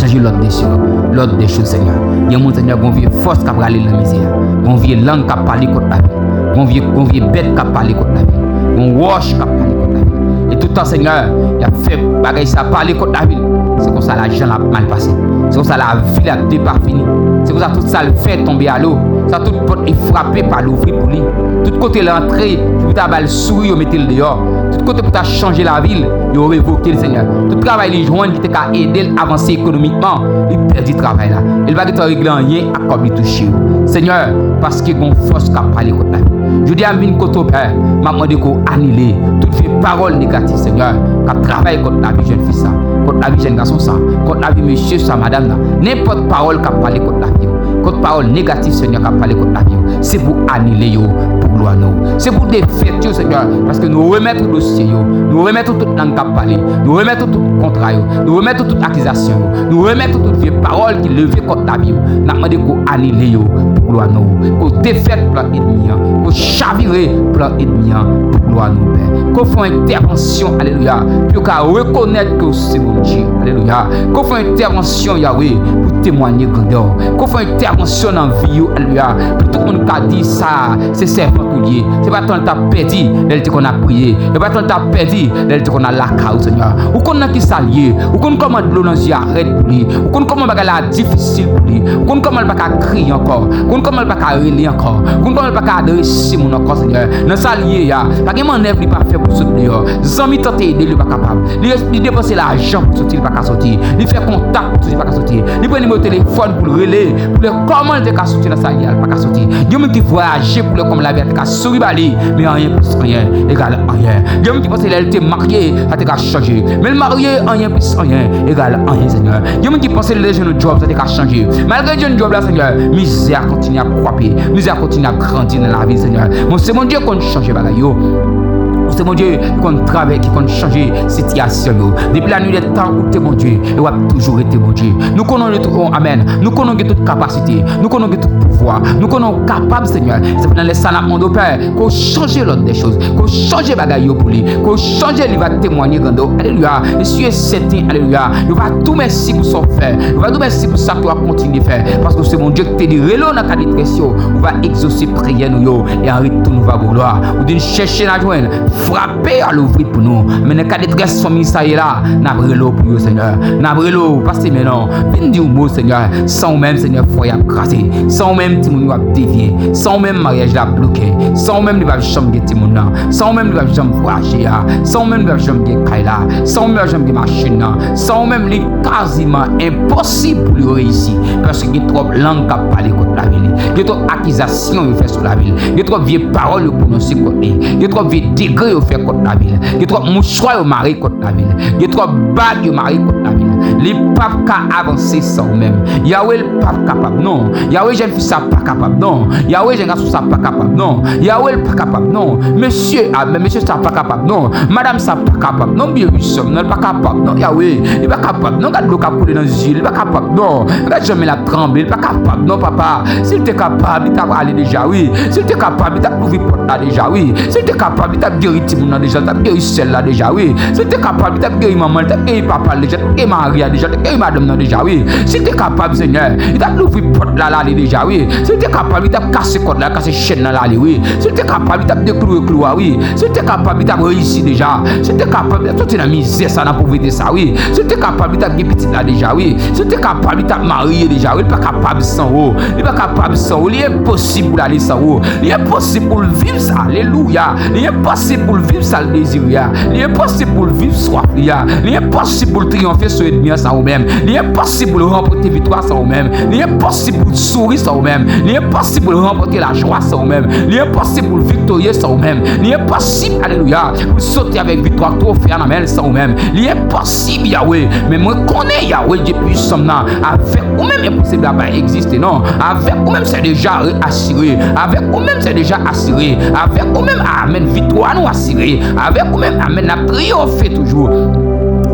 Chanje lòd de cho-, lòd de choz, Senyè. Gen moun, Senyè, gon vye fòs k ap rale l nan mizè a. Gon vye lang k ap pale kont lavi l. Gon vye, gon vye bèt k ap pale kont lavi l. Gon wòch k ap pale kont lavi l. E tout tan, Senyè, y ap fè bagay sa pale kont lavi l. Se konsa lajan l ap mal pase. Se konsa lavi l ap depafini. Se konsa tout sa l fè tonbe alo. Sa tout pòt li frape pa louvri pou li. Tout kote l antre, ki pou ta ba l souri, yo mete l deyò. Tout kote pou ta chanje lavi l, yo revoke l, Senyè. Tout travay li jwenn ki te ka ede l avanse ekonomikman, li pèdi travay la. E l pa gentan regle anyen ak kòb li touche yo. Senyè, paske gon fòs k ap pale kont lavi l. Jodi a, m vin kote w, Pè, m ap mande ke w anile tout vye pawòl negatif, Senyè, k ap travay kont lavi jèn fi sa, kont lavi jèn gason sa, kont lavi mesye sa, madanm nan. Nenpòt pawòl k ap pale kont lavi yo, kont pawòl negatif, Senyè, k ap pale kont lavi yo, se pou w anile yo pou glwa non w. Se pou w defèt yo, Senyè, paske nou remèt ou dosye yo, nou remèt ou tout lang k ap pale, nou remèt ou tout kontra yo, nou remèt ou tout akizasyon yo, nou remèt ou tout vye pawòl ki leve kont lavi yo. N ap mande ke w anile yo pou glwa nou, ke w defèt plan ènmi an, ke w chavire plan ènmi an pou glwa nou, Pè. Ke w fè yon entèvansyon, alelouya, pou yo ka rekonèt ke w se Bondye, alelouya. Ke w fè yon entèvansyon, Yawe, pou temwanye grandè w. Ke w fè yon entèvansyon nan vi yo, alelouya, pou tout moun ka di sa, se sèvant ou li ye. Se pa tan l t ap pèdi, lè l te konn ap priye. Se pa tan l t ap pèdi, lè l te konn al lakay ou, Senyè. Ou konn nan ki sa l ye. Ou konn kòman dlo nan zye a rèd pou li. Ou konn kòman bagay la difisil pou li. Ou konn kòman l pa ka kriye ankò. Ou konn kòman l pa ka rele ankò. Ou konn kòman l pa ka adrese moun ankò, Senyè. Nan sa l ye a, pa gen mannèv li pa fè pou sot deyò. Zanmi tante ede l, li pa kapab. Li, li depanse lajan pou soti, li pa ka soti. Li fè kontak pou soti, li pa ka soti. Li pran nimewo telefòn pou l rele, pou l wè kòman l te ka soti nan sa l ye a, li pa ka soti. Gen moun ki vwayaje pou l wè kòman lavi a te ka souri ba li, men anyen plis anyen egal anyen. Gen moun ki panse lè l te marye, sa te ka chanje. Men l marye, anyen plis anyen egal anyen, Senyè. Gen moun ki panse lè l te jwenn yon djòb, sa te ka chanje. Malgre l jwenn djòb la, Senyè, mizè a kontinye ap kwape. Mizè a kontinye ap grandi nan lavi l, Senyè. Men w se Bondye ki konn chanje bagay yo. Ou se Bondye ki konn travay, ki konn chanje sitiyasyon yo. Depi la nuit des temps, ou te Bondye, e w ap toujou rete Bondye. Nou konnen w gen tout, oh, amèn. Nou konnen w gen tout kapasite. Nou konnen w gen tout pouvwa. Nou konnen w kapab, Senyè. Se nan lè sa n ap mande w, Pè, ke w chanje lòd dè choz, ke w chanje bagay yo pou li, ke w chanje li va temwanye grandè w. Alelouya. E si e sèten, alelouya, yo va di w mèsi pou sa w fè. Yo va di w mèsi pou sa ke w ap kontinye fè. Paske w se Bondye ki te di, rele w nan ka detrès yo, ou va egzose priyè nou yo, e an retou nou va ba w glwa. Ou di n chèche, n a jwenn, frape, al ouvri pou nou. Men nan ka detrès fanmi sa ye la, n ap rele w pou yo, Senyè. N ap rele w, pase men non. Vin di yon mo, Senyè. San ou menm, Senyè, fwaye ap kraze. San ou menm, timoun yo ap devye. San ou menm, maryaj la ap bloke. San ou menm, li p ap janm gen timoun nan. San ou menm, li p ap janm vwayaje a. San ou menm, li p ap janm gen kay la. San ou menm, li p ap janm gen machin nan. San ou menm, li kaziman enposib pou li reyisi. Paske gen twòp lang k ap pale kont lavi li. Gen twòp akizasyon yo fè sou lavi l. Gen twòp vye pawòl yo pwononse kont li. Gen twòp vye degre yo fè kont lavi l. Gen twòp mouchwa yo mare kont lavi l. Gen twòp bag yo mare kont lavi l. Li p ap ka avanse san ou menm. Yawe, l p ap kapab non. Yawe, jèn fi sa pa kapab non. Yawe, jèn gason sa pa kapab non. Yawe, l pa kapab non. Mesye, a, men mesye sa pa kapab non. Madanm sa pa kapab non. Byen wi, sè m nan, li pa kapab non, Yawe. Li pa kapab non. Gad dlo k ap koule nan zye l. Li pa kapab non. Gad jan men l ap tranble. Li pa kapab non, papa. Si l te kapab, li t ap ale deja, wi. Si l te kapab, li t ap louvri pòt la deja, wi. Si l te kapab, li t ap geri timoun nan deja, li t ap geri sè l la deja, wi. Si l te kapab, li t ap geri manman l, li t ap geri papa l deja, li t ap geri mari a deja, li t ap geri madanm nan deja, wi. Si l te kapab, Senyè, li t ap louvri pòt la, l ale deja, wi. Si l te kapab, li t ap kase kòd la, kase chèn nan, l ale, wi. Si l te kapab, li t ap deklouwe klou a, wi. Si l te kapab, li t ap reyisi deja. Si l te kapab, li t ap soti nan mizè sa, nan povrete sa, wi. Si l te kapab, li t ap gen pitit la deja, wi. Si l te kapab, li t ap marye deja, wi. Li pa kapab san ou. Li pa kapab san ou. Li enposib pou l ale san ou. Li enposib pou l viv sa. Alelouya. Li enposib pou l viv sa l dezire a. Li enposib pou l viv swaf li a. Li enposib pou l triyonfe sou ènmi an san ou menm. Li enposib pou l ranpòte viktwa san ou menm. Li enposib pou l souri san ou menm. Li enposib pou l ranpòte lajwa san ou menm. Li enposib pou l viktorye san ou menm. Li enposib, alelouya, pou l soti avèk viktwa, twofe a nan men l san ou menm. Li enposib, Yawe. Men mwen konnen, Yawe, Dye pwisan m nan, avèk ou menm, enposib la pa egziste, non. Avèk ou menm, se deja asire. Avèk ou menm, se deja asire. Avèk ou menm, amèn, viktwa nou asire. Avèk ou menm, amèn, n ap triyonfe toujou.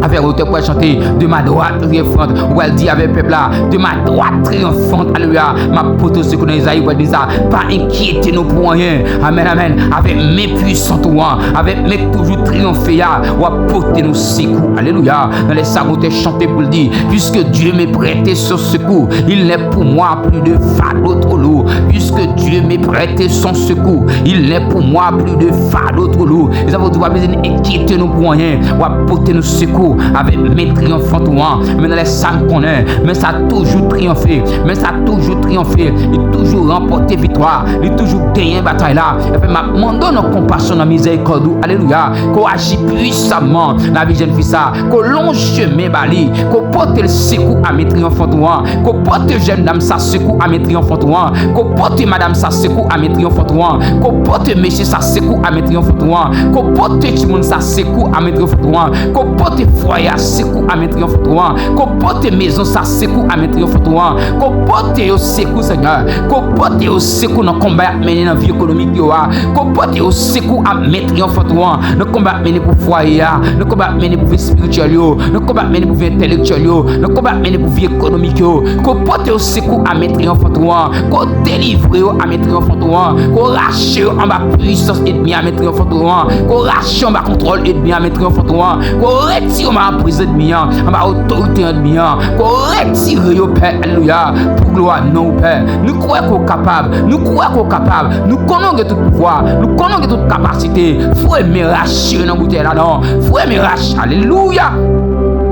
Avèk ou te pral chante, de ma droite triomphante. Ou pral di avèk pèp la, de ma droite triomphante, alelouya, m ap pote w sekou. Nan Ezayi, ou pral di sa, pa enkyete nou pou anyen. Amèn, amèn. Avèk men pwisan ou an, avèk men k toujou triyonfe a, w ap pote nou sekou. Alelouya. Nan lè sa, ou te chante pou l di, puisque Dieu me prête son secours, il n'est pour moi plus de fardeau trop lourd. Puisque Dieu me prête son secours, il n'est pour moi plus de fardeau trop lourd. E sa vle di w pa bezwen enkyete nou pou anyen. W ap pote nou sekou avèk men triyonfant ou an. Men nan lè sa m konnen, men sa toujou triyonfe. Men sa toujou triyonfe. Li toujou ranpòte viktwa. Li toujou genyen batay la. Enben, m ap mande w nan konpasyon, nan mizèrikòd ou, alelouya, ke w aji pwisaman nan lavi jèn fi sa, ke w lonje men ba li, ke w pote l sekou a men triyonfant ou an, ke w pote jèn dam sa sekou a men triyonfant ou an, ke w pote madanm sa sekou a men triyonfant ou an, ke w pote mesye sa sekou a men triyonfant ou an, ke w pote timoun sa sekou a men triyonfant ou an, ke w pote fwaye a, sekou a men triyonf an twon an. Ke w pote mezon sa, sekou a men triyonf an twon an. Ke w pote yo sekou, Senyè. Ke w pote yo sekou nan konba y ap mennen nan vi ekonomik yo a. Ke w pote yo sekou a men triyonf an twon an. Nan konba y ap mennen pou fwaye a, nan konba y ap mennen pou vi espirityèl yo, nan konba y ap mennen pou vi entèlektyèl yo, nan konba y ap mennen pou vi ekonomik yo. Ke w pote yo sekou a men triyonf an twon an. Ke w delivre yo a men triyonf an twon an. Ke w rache yo anba pwisans ènmi a men triyonf an twon an. Ke w rache yo anba kontwòl ènmi a men triyonf an twon an. Ke w retire yo anba anpriz ènmi an, anba otorite ènmi an. Ke w retire yo, Pè, alelouya, pou glwa non w, Pè. Nou kwè ke w kapab, nou kwè ke w kapab. Nou konnen w gen tout pouvwa, nou konnen w gen tout kapasite. Foure men rache yo nan boutèy la, non. Foure men rache, alelouya.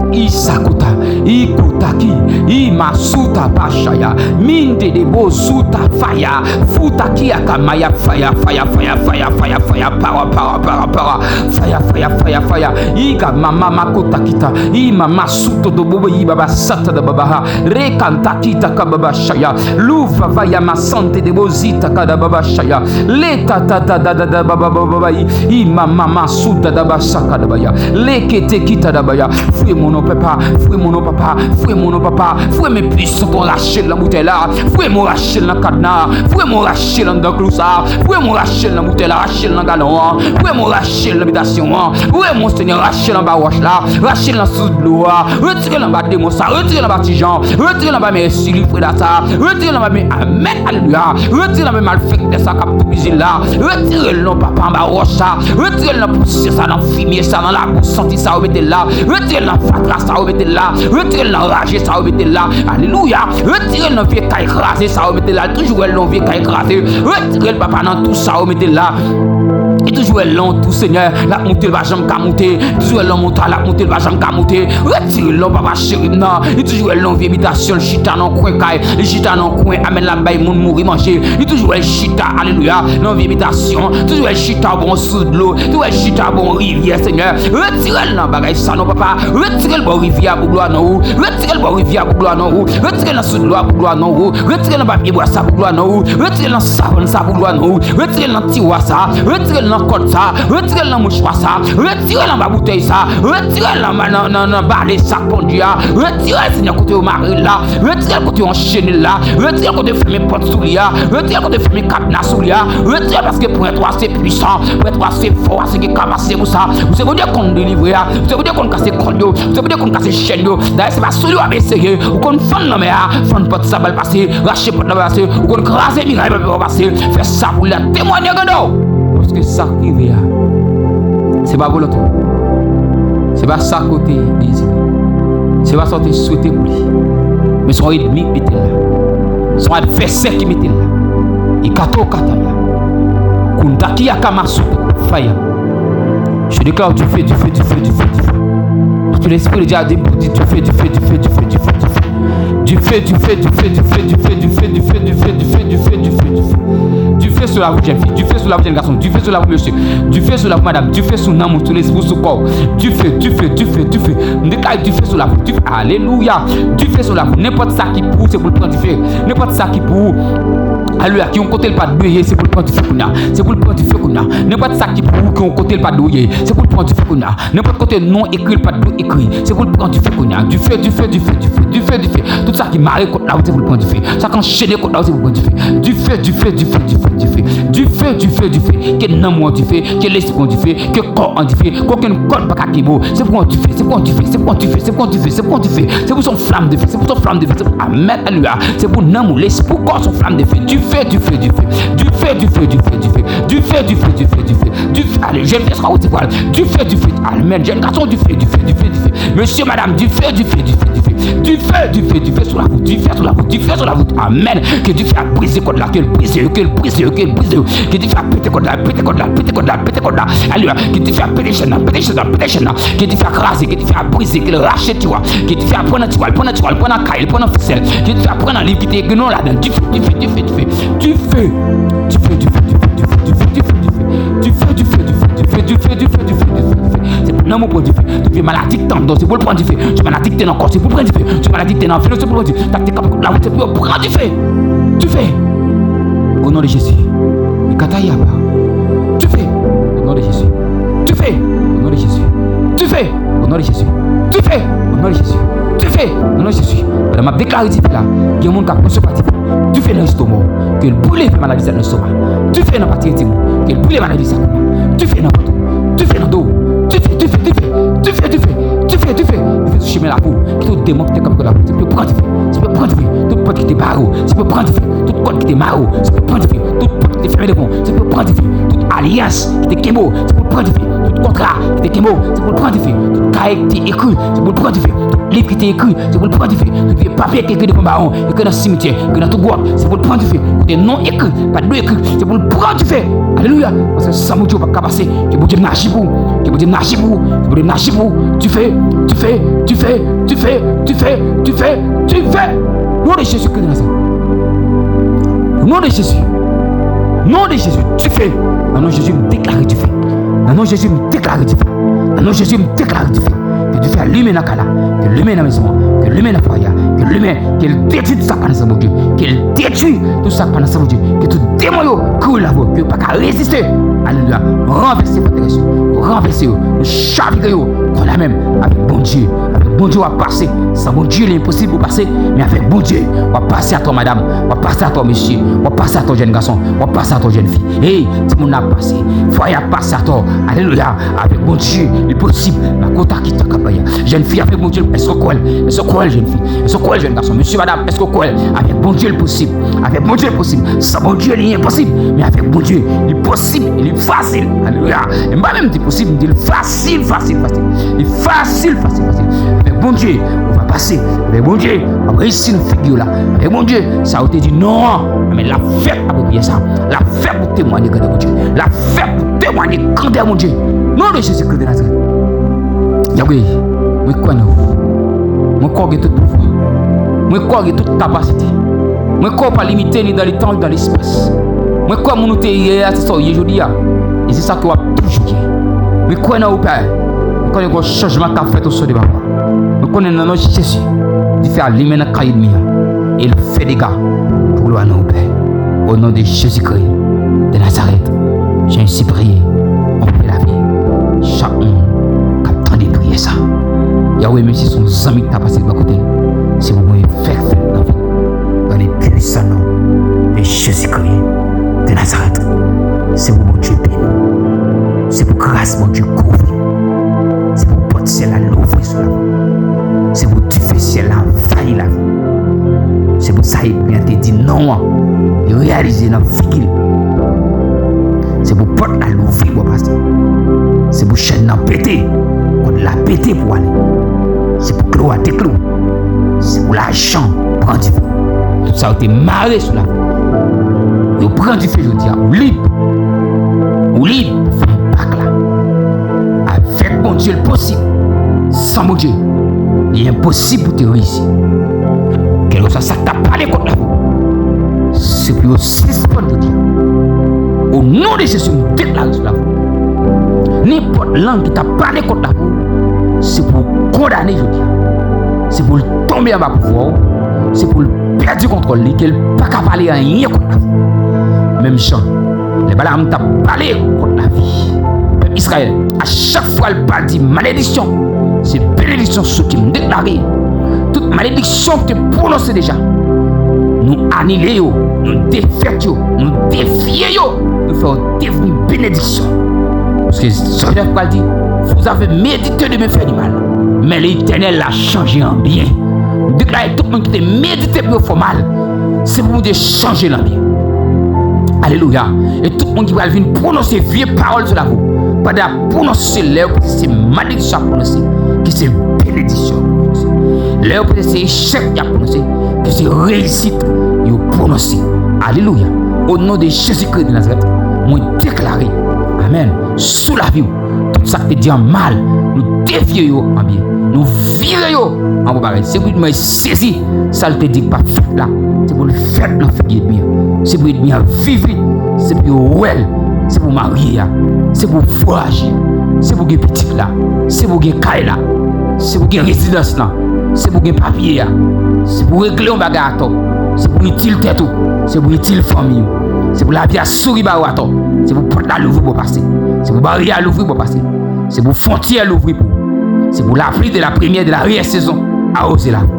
Isakota, ikotaki, imasuta pashaya, minde de bozuta faya, futaki akamaya faya, faya, faya, faya, faya, faya, pawa, pawa, pawa, pawa, faya, faya, faya, faya, iga mama makotakita, imama suto do bobo ibaba sata da babaha, rekanta kita kababa shaya, luva vaya masante de bozita kada baba shaya, leta ta ta da da da baba baba, imama masuta da basaka da baya, lekete kita da baya. Foure men w non papa, foure men w non papa, foure men w non papa, foure men pwisan pou rache l nan boutèy la, foure men w rache l nan kadna, foure men w rache l anndan klou sa, foure men w rache l nan boutèy la, rache l nan galon an, foure men w rache l nan bitasyon an, foure men w Senyè rache l anba wòch la, rache l nan sous dlo a, retire l anba demon sa, retire l anba ti jan, retire l anba men esili freda sa, retire l anba men amèn, alelouya, retire l anba men malfektè sa k ap toupizi l la, retire l non papa anba wòch sa, retire l nan pousyè sa, nan fimye sa, nan labou santi sa yo mete l la, retire l nan fatra sa yo mete l la, retire l nan raje sa yo mete l la, alelouya, retire l nan vye kay kraze sa yo mete l la, l toujou wè l nan vye kay kraze, retire l papa nan tou sa yo mete l la. Li toujou wè l nan yon tou, Senyè, l ap moute, l pa janm ka moute. Li toujou wè l nan montay, l ap moute, l pa janm ka moute. Retire l non papa cheri m nan. Li toujou wè l nan yon vye bitasyon, l chita nan kwen kay, li chita nan kwen, amèn, l ap bay moun mouri manje. Li toujou wè l chita, alelouya, nan yon vye bitasyon. Toujou wè l chita bò yon sous dlo. Toujou wè l chita bò yon rivyè, Senyè. Retire l nan bagay sa non papa. Retire l bò rivyè a pou glwa non ou. Retire l bò rivyè a pou glwa non ou. Retire l nan sous dlo a pou glwa non ou. Retire l nan papye bwa sa pou glwa non ou. Retire l nan savann sa pou glwa non ou. Retire l nan tiwa sa. Retire l nan kòd sa. Retire l nan mouchwa sa. Retire l anba boutèy sa. Retire l nan, nan, nan, nan bale sa k kondui a. Retire l, Senyè, kote yo mare l la. Retire l kote yo anchene l la. Retire l kote yo fèmen pòt sou li a. Retire l kote yo fèmen kadna sou li a. Retire l paske prèt ou a se pwisan. Prèt ou a se fò, a se gen kapasite pou sa. Ou se Bondye konn delivre a. Ou se Bondye konn kase kòd yo. Ou se Bondye konn kase chèn yo. Dayè, se pa sou li w ap eseye. Ou konn fann lanmè a. Fann pòt sa, ba l pase. Rache pòt la, ba l pase. Ou konn kraze miray, ba l pase. Fè sa pou li a. Temwanye grandè w. Paske sa k rive a, se pa volonte w. Se pa sa ke w te dezire. Se pa sa w te swete pou li. Men se yon ènmi ki mete l la. Se yon advèsè ki mete l la. Ikato kataya. Kundaki akamasu faya. Je déclare du feu, du feu, du feu, du feu, du feu. Parce que l'esprit de Dieu a dit, dit du feu, du feu, du feu, du feu, du feu, du feu. Du feu, du feu, du feu, du feu, du feu, du feu, du feu, du feu, du feu, du feu, du feu, du feu. Du feu sur la vie, jeune fille. Du feu sur la vie, jeune garçon. Du feu sur la vie, monsieur. Du feu sur la vie, madame. Du feu sou nanm ou, sou lespri, sou kò w. Du feu, du feu, du feu, du feu. M deklare du feu sur la vie. Du feu. Alelouya. Du feu sur la vie. Nenpòt sa ki pou ou, se pou l pran dife. Nenpòt sa ki pou ou. Alelouya. Ki yon kote l pa dwe ye, se pou l pran dife kounye a. Se pou l pran dife kounye a. Nenpòt sa ki pou ou, ki yon kote l pa dwe ye, se pou l pran dife kounye a. Nenpòt kote non ekri l pa t dwe ekri, se pou l pran dife kounye a. Dife, dife, dife, dife, dife, dife. Tout sa ki mare kont la, se pou l pran dife. Sa k anchene kont la, se pou l pran dife. Dife, dife, dife, dife, dife. Dife, dife, dife. Ke nanm ou an dife, ke lespri w an dife, ke kò w an dife, ke okenn kòd pa ka kenbe w. Se pou yon dife, se pou yon dife, se pou yon dife, se pou yon dife, se pou yon dife. Se pou son flam de fe, se pou son flam de fe, se pou, amèn, alelouya. Se pou nanm ou, lespri w, kò w, son flam de fe. Dife, dife, dife. Dife, dife, dife, dife. Dife, dife, dife, dife. Dife, ale, jèn fi, sa ou di pral. Dife, dife, amèn. Jèn gason, dife, dife, dife, dife. Mesye, madanm, dife, dife, dife, dife. Dife, dife, dife sou la wout, dife sou la wout, dife sou la wout. Amèn. Ke dife a brize kòd la, ke l brize yo, ke l brize yo, ke l brize yo. Ke dife a pete kòd la, pete kòd la, pete kòd la, pete kòd la. Alelouya. Ke dife a pete chèn nan, pete chèn nan, pete chèn nan. Ke dife a kraze, ke dife a brize, ke l rache tiwa. Ke dife a pran nan tiwa, pran nan tiwa, pran nan kay, pran nan fisèl. Ke dife a pran nan liv ki te ekri non ladan. Dife, dife, dife, dife. Dife. Dife, dife, dife, dife, dife, dife, dife. Dife, dife, dife, dife, dife, dife, dife, dife, dife. Se pou nanm ou pran dife. Tout vye maladi k te anndan w, se pou l pran dife. Tout maladi k te nan kò, se pou l pran dife. Tout maladi k te nan veni w, se pou l pran dife. Sa k te kanpe kont la wout, se pou yo pran dife. Dife. Au nom de Jésus. Ikatayaba. Dife. Au nom de Jésus. Dife. Au nom de Jésus. Dife. Au nom de Jésus. Dife! O non de Jezi. Dife! O non de Jezi. Pandan m ap deklare dife la, gen moun k ap resevwa dife. Dife nan estoma w. Ke l brile maladi sa nan estoma. Dife nan pati entim ou. Ke l brile maladi sa kounya. Dife nan vant ou. Dife nan do w. Dife, dife, dife. Dife, dife. Dife, dife. Dife sou chimen lavi w. Kite tout demon ki te kanpe kot lavi w. Dife pran dife. Dife pran dife. Tout pòt ki te bare w. Dife pran dife. Tout kòd ki te mare w. Dife pran dife. Tout pòt ki te fèmen devan w. Dife pran dife. Tout alyans ki te kenbe w. Dife pran dife. Tout kontra ki te kenbe w. Dife pran dife. Tout kaye ki te ekri. Dife pran dife. Tout liv ki te ekri. Dife pran dife. Tout vye papye ki ekri devan bawon. Ekri nan simityè. Ekri nan tout gwòt. Dife pran dife. Kote non ekri. Pa dlo ekri. Dife pran dife. Alelouya. Paske san Bondye ou pa ka pase. Ke Bondye m aji pou ou. Ke Bondye m aji pou ou. Ke Bondye m aji pou ou. Dife. Dife. Dife. Dife. Dife. Dife. Dife. Non de Jezi Kris de Nazarèt. Non de Jezi. Non de Jezi. Dife. Nan non Jezi, m deklare dife. Nan non Jezi, m deklare dife. Nan non Jezi, m deklare dife. Ke dife a limen nan kay la. Ke limen nan mezon an. Ke limen nan fwaye a. Ke limen. Ke l detwi tout sa k pa nan sans Bondye. Ke l detwi tout sa k pa nan sans Bondye. Ke tout demon yo kouri lavi w. Ke yo pa ka reziste. Alelouya. Ranvèse fòterès yo. Ranvèse yo. Nou chavire yo. Kounye a menm. Avèk Bondye. Avèk Bondye w ap pase. San Bondye, li enposib pou pase. Men avèk Bondye, w ap pase atò, madanm. W ap pase atò, mesye. W ap pase atò, jèn gason. W ap pase atò, jèn fi. Hey, timoun nan ap pase. Fwaye ap pase atò. Alelouya. Avèk Bondye, li posib. Nan kota ki tan k ap bay a. Jèn fi, avèk Bondye, èske w kwè l? Èske w kwè l, jèn fi? Èske w kwè l, jèn gason? Mesye, madanm, èske w kwè l? Avèk Bondye, li posib. Avèk Bondye, li posib. San Bondye, li enposib. Men avèk Bondye, li posib. E li fasil. Alelouya. E m pa menm di posib, m di l fasil, fasil, fasil. Li fasil, fasil, fasil. Avèk Bondye, ou va pase. Avèk Bondye, w ap reyisi nan figi w la. Avèk Bondye, sa ou te di non an, men l ap fèt apre priyè sa. L ap fèt pou temwaye grandè Bondye. L ap fèt pou temwaye grandè Bondye. Non de Jezi Kris de Nazarèt. Yahweh, mwen kwè nan ou. Mwen kwè w gen tout pouvwa. Mwen kwè w gen tout kapasite. Mwen kwè w pa limite ni dan letan ni dan lespas. Mwen kwè moun ou te ye yè a, se sa w ye jodi a. E se sa ke w ap toujou ye. Mwen kwè nan ou, Pè. Mwen konnen gen yon chanjman k ap fèt oswa de papa. Mwen konnen nan non Jezi, dife a limen nan kay ènmi an. E l fè dega pou glwa non ou, Pè. Au nom de Jésus-Christ de Nazareth, je ainsi priye. On fè lavi. Chak moun k ap tande priyè sa. Yahweh, menm si se yon zanmi ki ta pase bò kote l, se pou mwen fè fèt nan vi l. Dans le puissant nom de Jésus-Christ de Nazareth. Se pou Bondye beni w. Se pou gras Bondye kouvri w. Se pou pòt syèl la louvri sou lavi w. Se pou dife syèl la anvayi lavi w. Se pou sa Edmi an te di non an, li reyalize nan figi l. Se pou pòt la louvri pou w pase. Se pou chèn nan pete, kòd la pete pou w ale. Se pou klou a deklou. Se pou lajan pran dife. Tout sa yo te mare sou lavi w, yo pran dife jodi a. Ou lib. Ou lib pou fè enpak la. Avèk Bondye, l posib. San Bondye, li enposib pou te reyisi. Kèlkeswa sa k ta pale kont lavi w, se pou yo sispann jodi a. O non de Jezi, m deklare sou lavi w. Nenpòt lang ki ta pale kont lavi w, se pou w kondane jodi a. Se pou l tonbe anba pouvwa w. Se pou l pèdi kontwòl li, ke l pa ka pale anyen kont lavi w. Menm jan lè Balaam t ap pale kont lavi pèp Izrayèl, a chak fwa l pa di malediksyon, se benediksyon soti. M deklare, tout malediksyon ki te pwononse deja, nou anile yo, nou defèt yo, nou devye yo, nou fè yo devni benediksyon. Paske Jewòv pral di, vous avez médité de me faire du mal, mais l'Éternel l'a changé en bien. M deklare tout moun ki te medite pou yo fè w mal, se pou Bondye chanje l an byen. Alelouya. E tout moun ki pral vin pwononse vye pawòl sou lavi w, pandan y ap pwononse, lè yo panse se malediksyon y ap pwononse, ke se benediksyon y ap pwononse. Lè yo panse se echèk y ap pwononse, ke se reyisit yo pwononse. Alelouya. O non de Jezi Kris de Nazarèt, mwen deklare, amèn, sou lavi w, tout sa k te di an mal, nou devye yo an byen. Nou vire yo an bon bagay. Se pou Edmi an sezi sa l te di k p ap fèt la. Se pou l fèt nan figi Edmi an. Se pou Edmi an viv li. Se pou yo wè l. Se pou marye a. Se pou fwaje a. Se pou gen pitit la. Se pou gen kay la. Se pou gen rezidans lan. Se pou gen papye a. Se pou regle yon bagay atò. Se pou itil tèt ou. Se pou itil fanmi w. Se pou lavi a souri ba ou atò. Se pou pòt la louvri pou w pase. Se pou baryè a louvri pou w pase. Se pou fwontyè a louvri pou ou. C'est pour la pluie de la première, de l'arrière-saison, arroser la vie.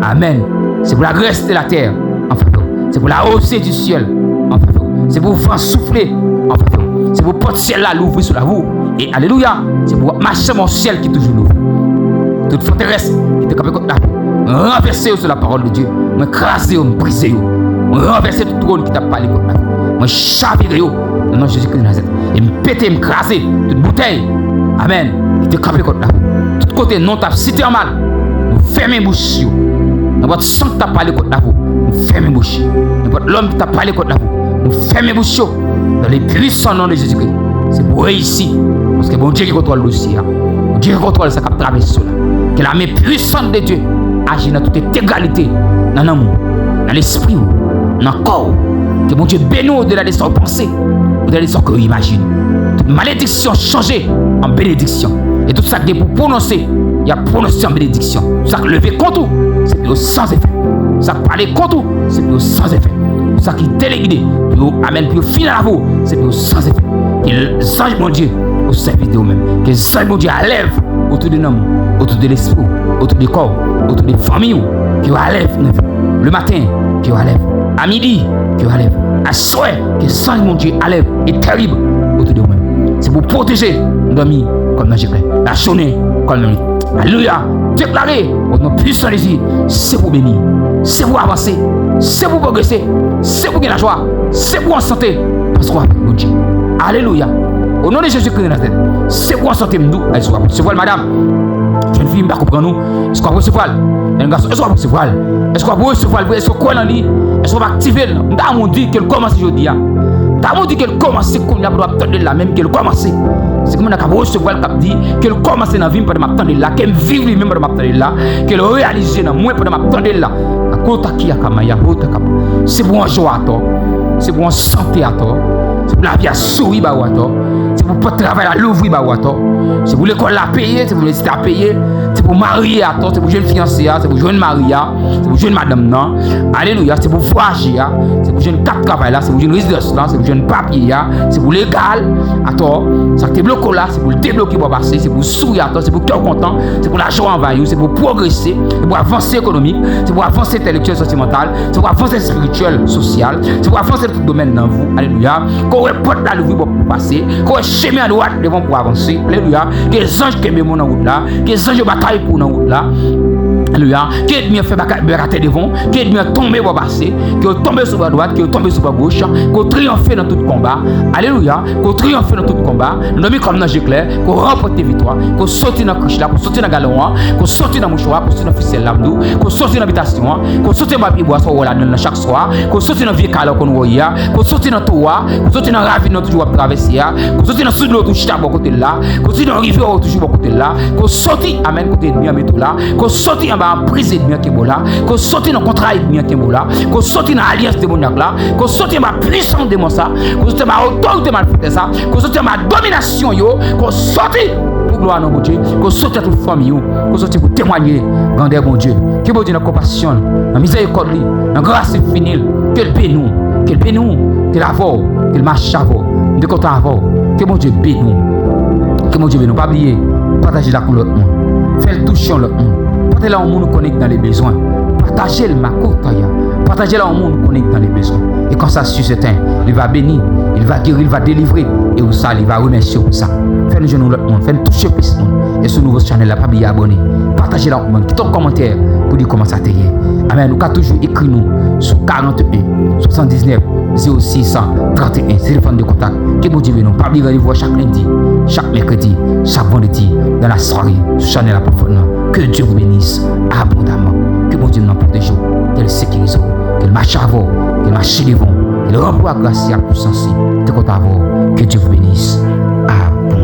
Amen. C'est pour la graisse de la terre en faveur. C'est pour la rosée du ciel en faveur. C'est pour van soufle en faveur. C'est pour pòt syèl la louvri sou la ou. E alelouya, c'est pour mache nan syèl ki toujou louvri. Tout forterès ki te kanpe kont la ou, mwen ranvèse yo sou la parole de Dieu. Mwen kraze yo, mwen brize yo. Mwen ranvèse tout twòn ki t ap pale kont la ou. Mwen chavire yo nan non Jezikri de Nazarèt. E m pete, m kraze tout boutèy, amèn, ki te kanpe kont la ou. Tout kote non t ap site an mal, nou fèmen bouch yo. Nenpòt san ki t ap pale kont la ou, nou fèmen bouch. Nenpòt lòm ki t ap pale kont la ou, nou fèmen bouch yo. Dans le puissant nom de Jésus-Christ, c'est pour réussir. Paske Bondye ki kontwòl dosye a. Bondye ki kontwòl sa k ap travèse w la. Que la main puissante de Dieu agit dans toute intégralité, nan nanm ou, nan lespri ou, nan kò ou. Ke Bondye beni w odela de sa w panse, odela de sa w ka imajine. Tout malediksyon chanje an benediksyon. E tout sa k gen pou pwononse, y ap pwononse an benediksyon. Tout sa k leve kont ou, se pou yo san efè. Tout sa k pale kont ou, se pou yo san efè. Tout sa ki telegide, pou yo, amèn, pou yo fini avè w, se pou yo san efè. Ke zanj Bondye au service de ou menm. Ke zanj Bondye alève autour de nanm ou, autour de lespri ou, autour de kò ou, autour de fanmi ou. Ke yo alève nan vi ou. Le matin, ke yo alève. A midi, ke yo alève. Aswè, ke zanj Bondye alève e tèrib autour de ou menm. Se pou pwoteje nou dòmi kòm nan je klè. Lajounen kòm nan nwit. Alelouya. Deklare, au nom puissant de Jésus, se pou beni, se pou avanse, se pou pwogrese, se pou gen lajwa, se pou an sante, paske w avèk Bondye. Alelouya. Au nom de Jésus-Christ de Nazareth, se pou an sante m di w, èske w ap resevwa l, madanm? Jèn fi, m pa konprann ou. Èske w ap resevwa l? Jèn gason, èske w ap resevwa l? Èske w ap resevwa l vre? Èske w kwè nan li? Èske w ap aktive l? M ta renmen w di ke l kòmanse jodi a. M ta renmen w di ke l kòmanse kounye a pandan w ap tande l la, menm ke l kòmanse. Se moun nan k ap resevwa l k ap di ke l kòmanse nan vi m pandan m ap tande l la, ke m viv li menm pandan m ap tande l la, ke l reyalize nan mwen pandan m ap tande l la. Akota ki akama ya hota kama. Se pou an jwa atò. Se pou an sante atò. Se pou lavi a souri ba ou atò. Se pou pòt travay la louvri ba ou atò. Se pou lekòl la peye, se pou inivèsite a peye. Se pou marye atò, se pou jwenn fiyanse a, se pou jwenn mari a, se pou jwenn madanm nan. Alelouya, se pou vwayaje a, se pou jwenn kat travay la, se pou jwenn rezidans la, se pou jwenn papye a, se pou legal atò. Sa k te bloke w la, se pou l debloke pou w pase, se pou souri atò, se pou kè w kontan, se pou lajan w anvayi w, se pou pwogrese, se pou avanse ekonomik, se pou avanse entèlektyèl, santimantal, se pou avanse espirityèl, sosyal, se pou avanse nan tout domèn nan vi w. Alelouya. Ke w wè pòt la louvri pou w pase, ke w wè chemen an dwat devan w pou w avanse. Alelouya. Ke zanj kenbe w nan wout la, ke zanj yo batay pou w nan wout la. Alelouya. Ke ènmi an fè bagay, bagay atè devan w, ke ènmi an tonbe pou w pase, ke yo tonbe sou bò dwat, ke yo tonbe sou bò goch, ke w triyonfe nan tout konba. Alelouya. Ke w triyonfe nan tout konba. Nan non kòm nan je klè, ke w ranpòte viktwa, ke w soti nan krich la, ke w soti nan galon an, ke w soti nan mouchwa, ke w soti nan fisyèl la, m di w, ke w soti nan bitasyon an, ke w soti anba pyebwa sa w wè w ladan l nan chak swa, ke w soti nan vye kay la w konn woye a, ke w soti nan tou a, ke w soti nan ravin nan toujou w ap travèse a, ke w soti nan sou dlo w toujou chita bò kote l la, ke w soti nan rivyè w toujou bò kote l la, ke w soti, amèn, kote ènmi an mete w la, ke w soti anba anpriz ènmi an kenbe w la, ke w soti nan kontra ènmi an kenbe w la, ke w soti nan alyans demonyak la, ke w soti anba pwisans demon sa, ke w soti anba otorite malfektè sa, ke w soti anba dominasyon yo, ke w soti pou glwa non Bondye, ke w soti a tout fanmi w, ke w soti pou temwanye grandè Bondye. Ke Bondye nan konpasyon l, nan mizèrikòd li, nan gras enfini l, ke l beni w, ke l beni w, ke l avè w, ke l mache avè w. M te kontan avè w. Ke Bondye beni w. Ke Bondye beni w. Pa bliye, pataje l ak yon lòt moun. Fè l touche yon lòt moun. Pataje l a yon moun ou konnen ki nan le bezwen. Pataje l, makotaya. Pataje l a yon moun ou konnen ki nan le bezwen. E konsa, si sèten, li va beni, li va geri, li va delivre. E ou sa, li va remèsye w pou sa. Fè nou jwenn yon lòt moun. Fè nou touche plis moun. E sou nouvo chanèl la, pa bliye abòne. Pataje l a yon moun. Kite yon kòmantè pou di kòman sa te ye. Amèn. Ou ka toujou ekri nou sou karant e en, swasanndiznèf, zewo sis, trannteyen. Se telefòn de kontak. Ke Bondye beni w. Pa bliye randevou a chak lendi, chak mèkredi, chak vandredi, dans la soirée, sou chanèl la pwofòn nan. Que Dieu vous bénisse abondamment. Ke Bondye nan pwoteje w, ke l sekirize w, ke l mache avè w, ke l mache devan w, ke l ranpli w ak gras li ak pwisans li. Te kontan avè w. Que Dieu vous bénisse abondamment.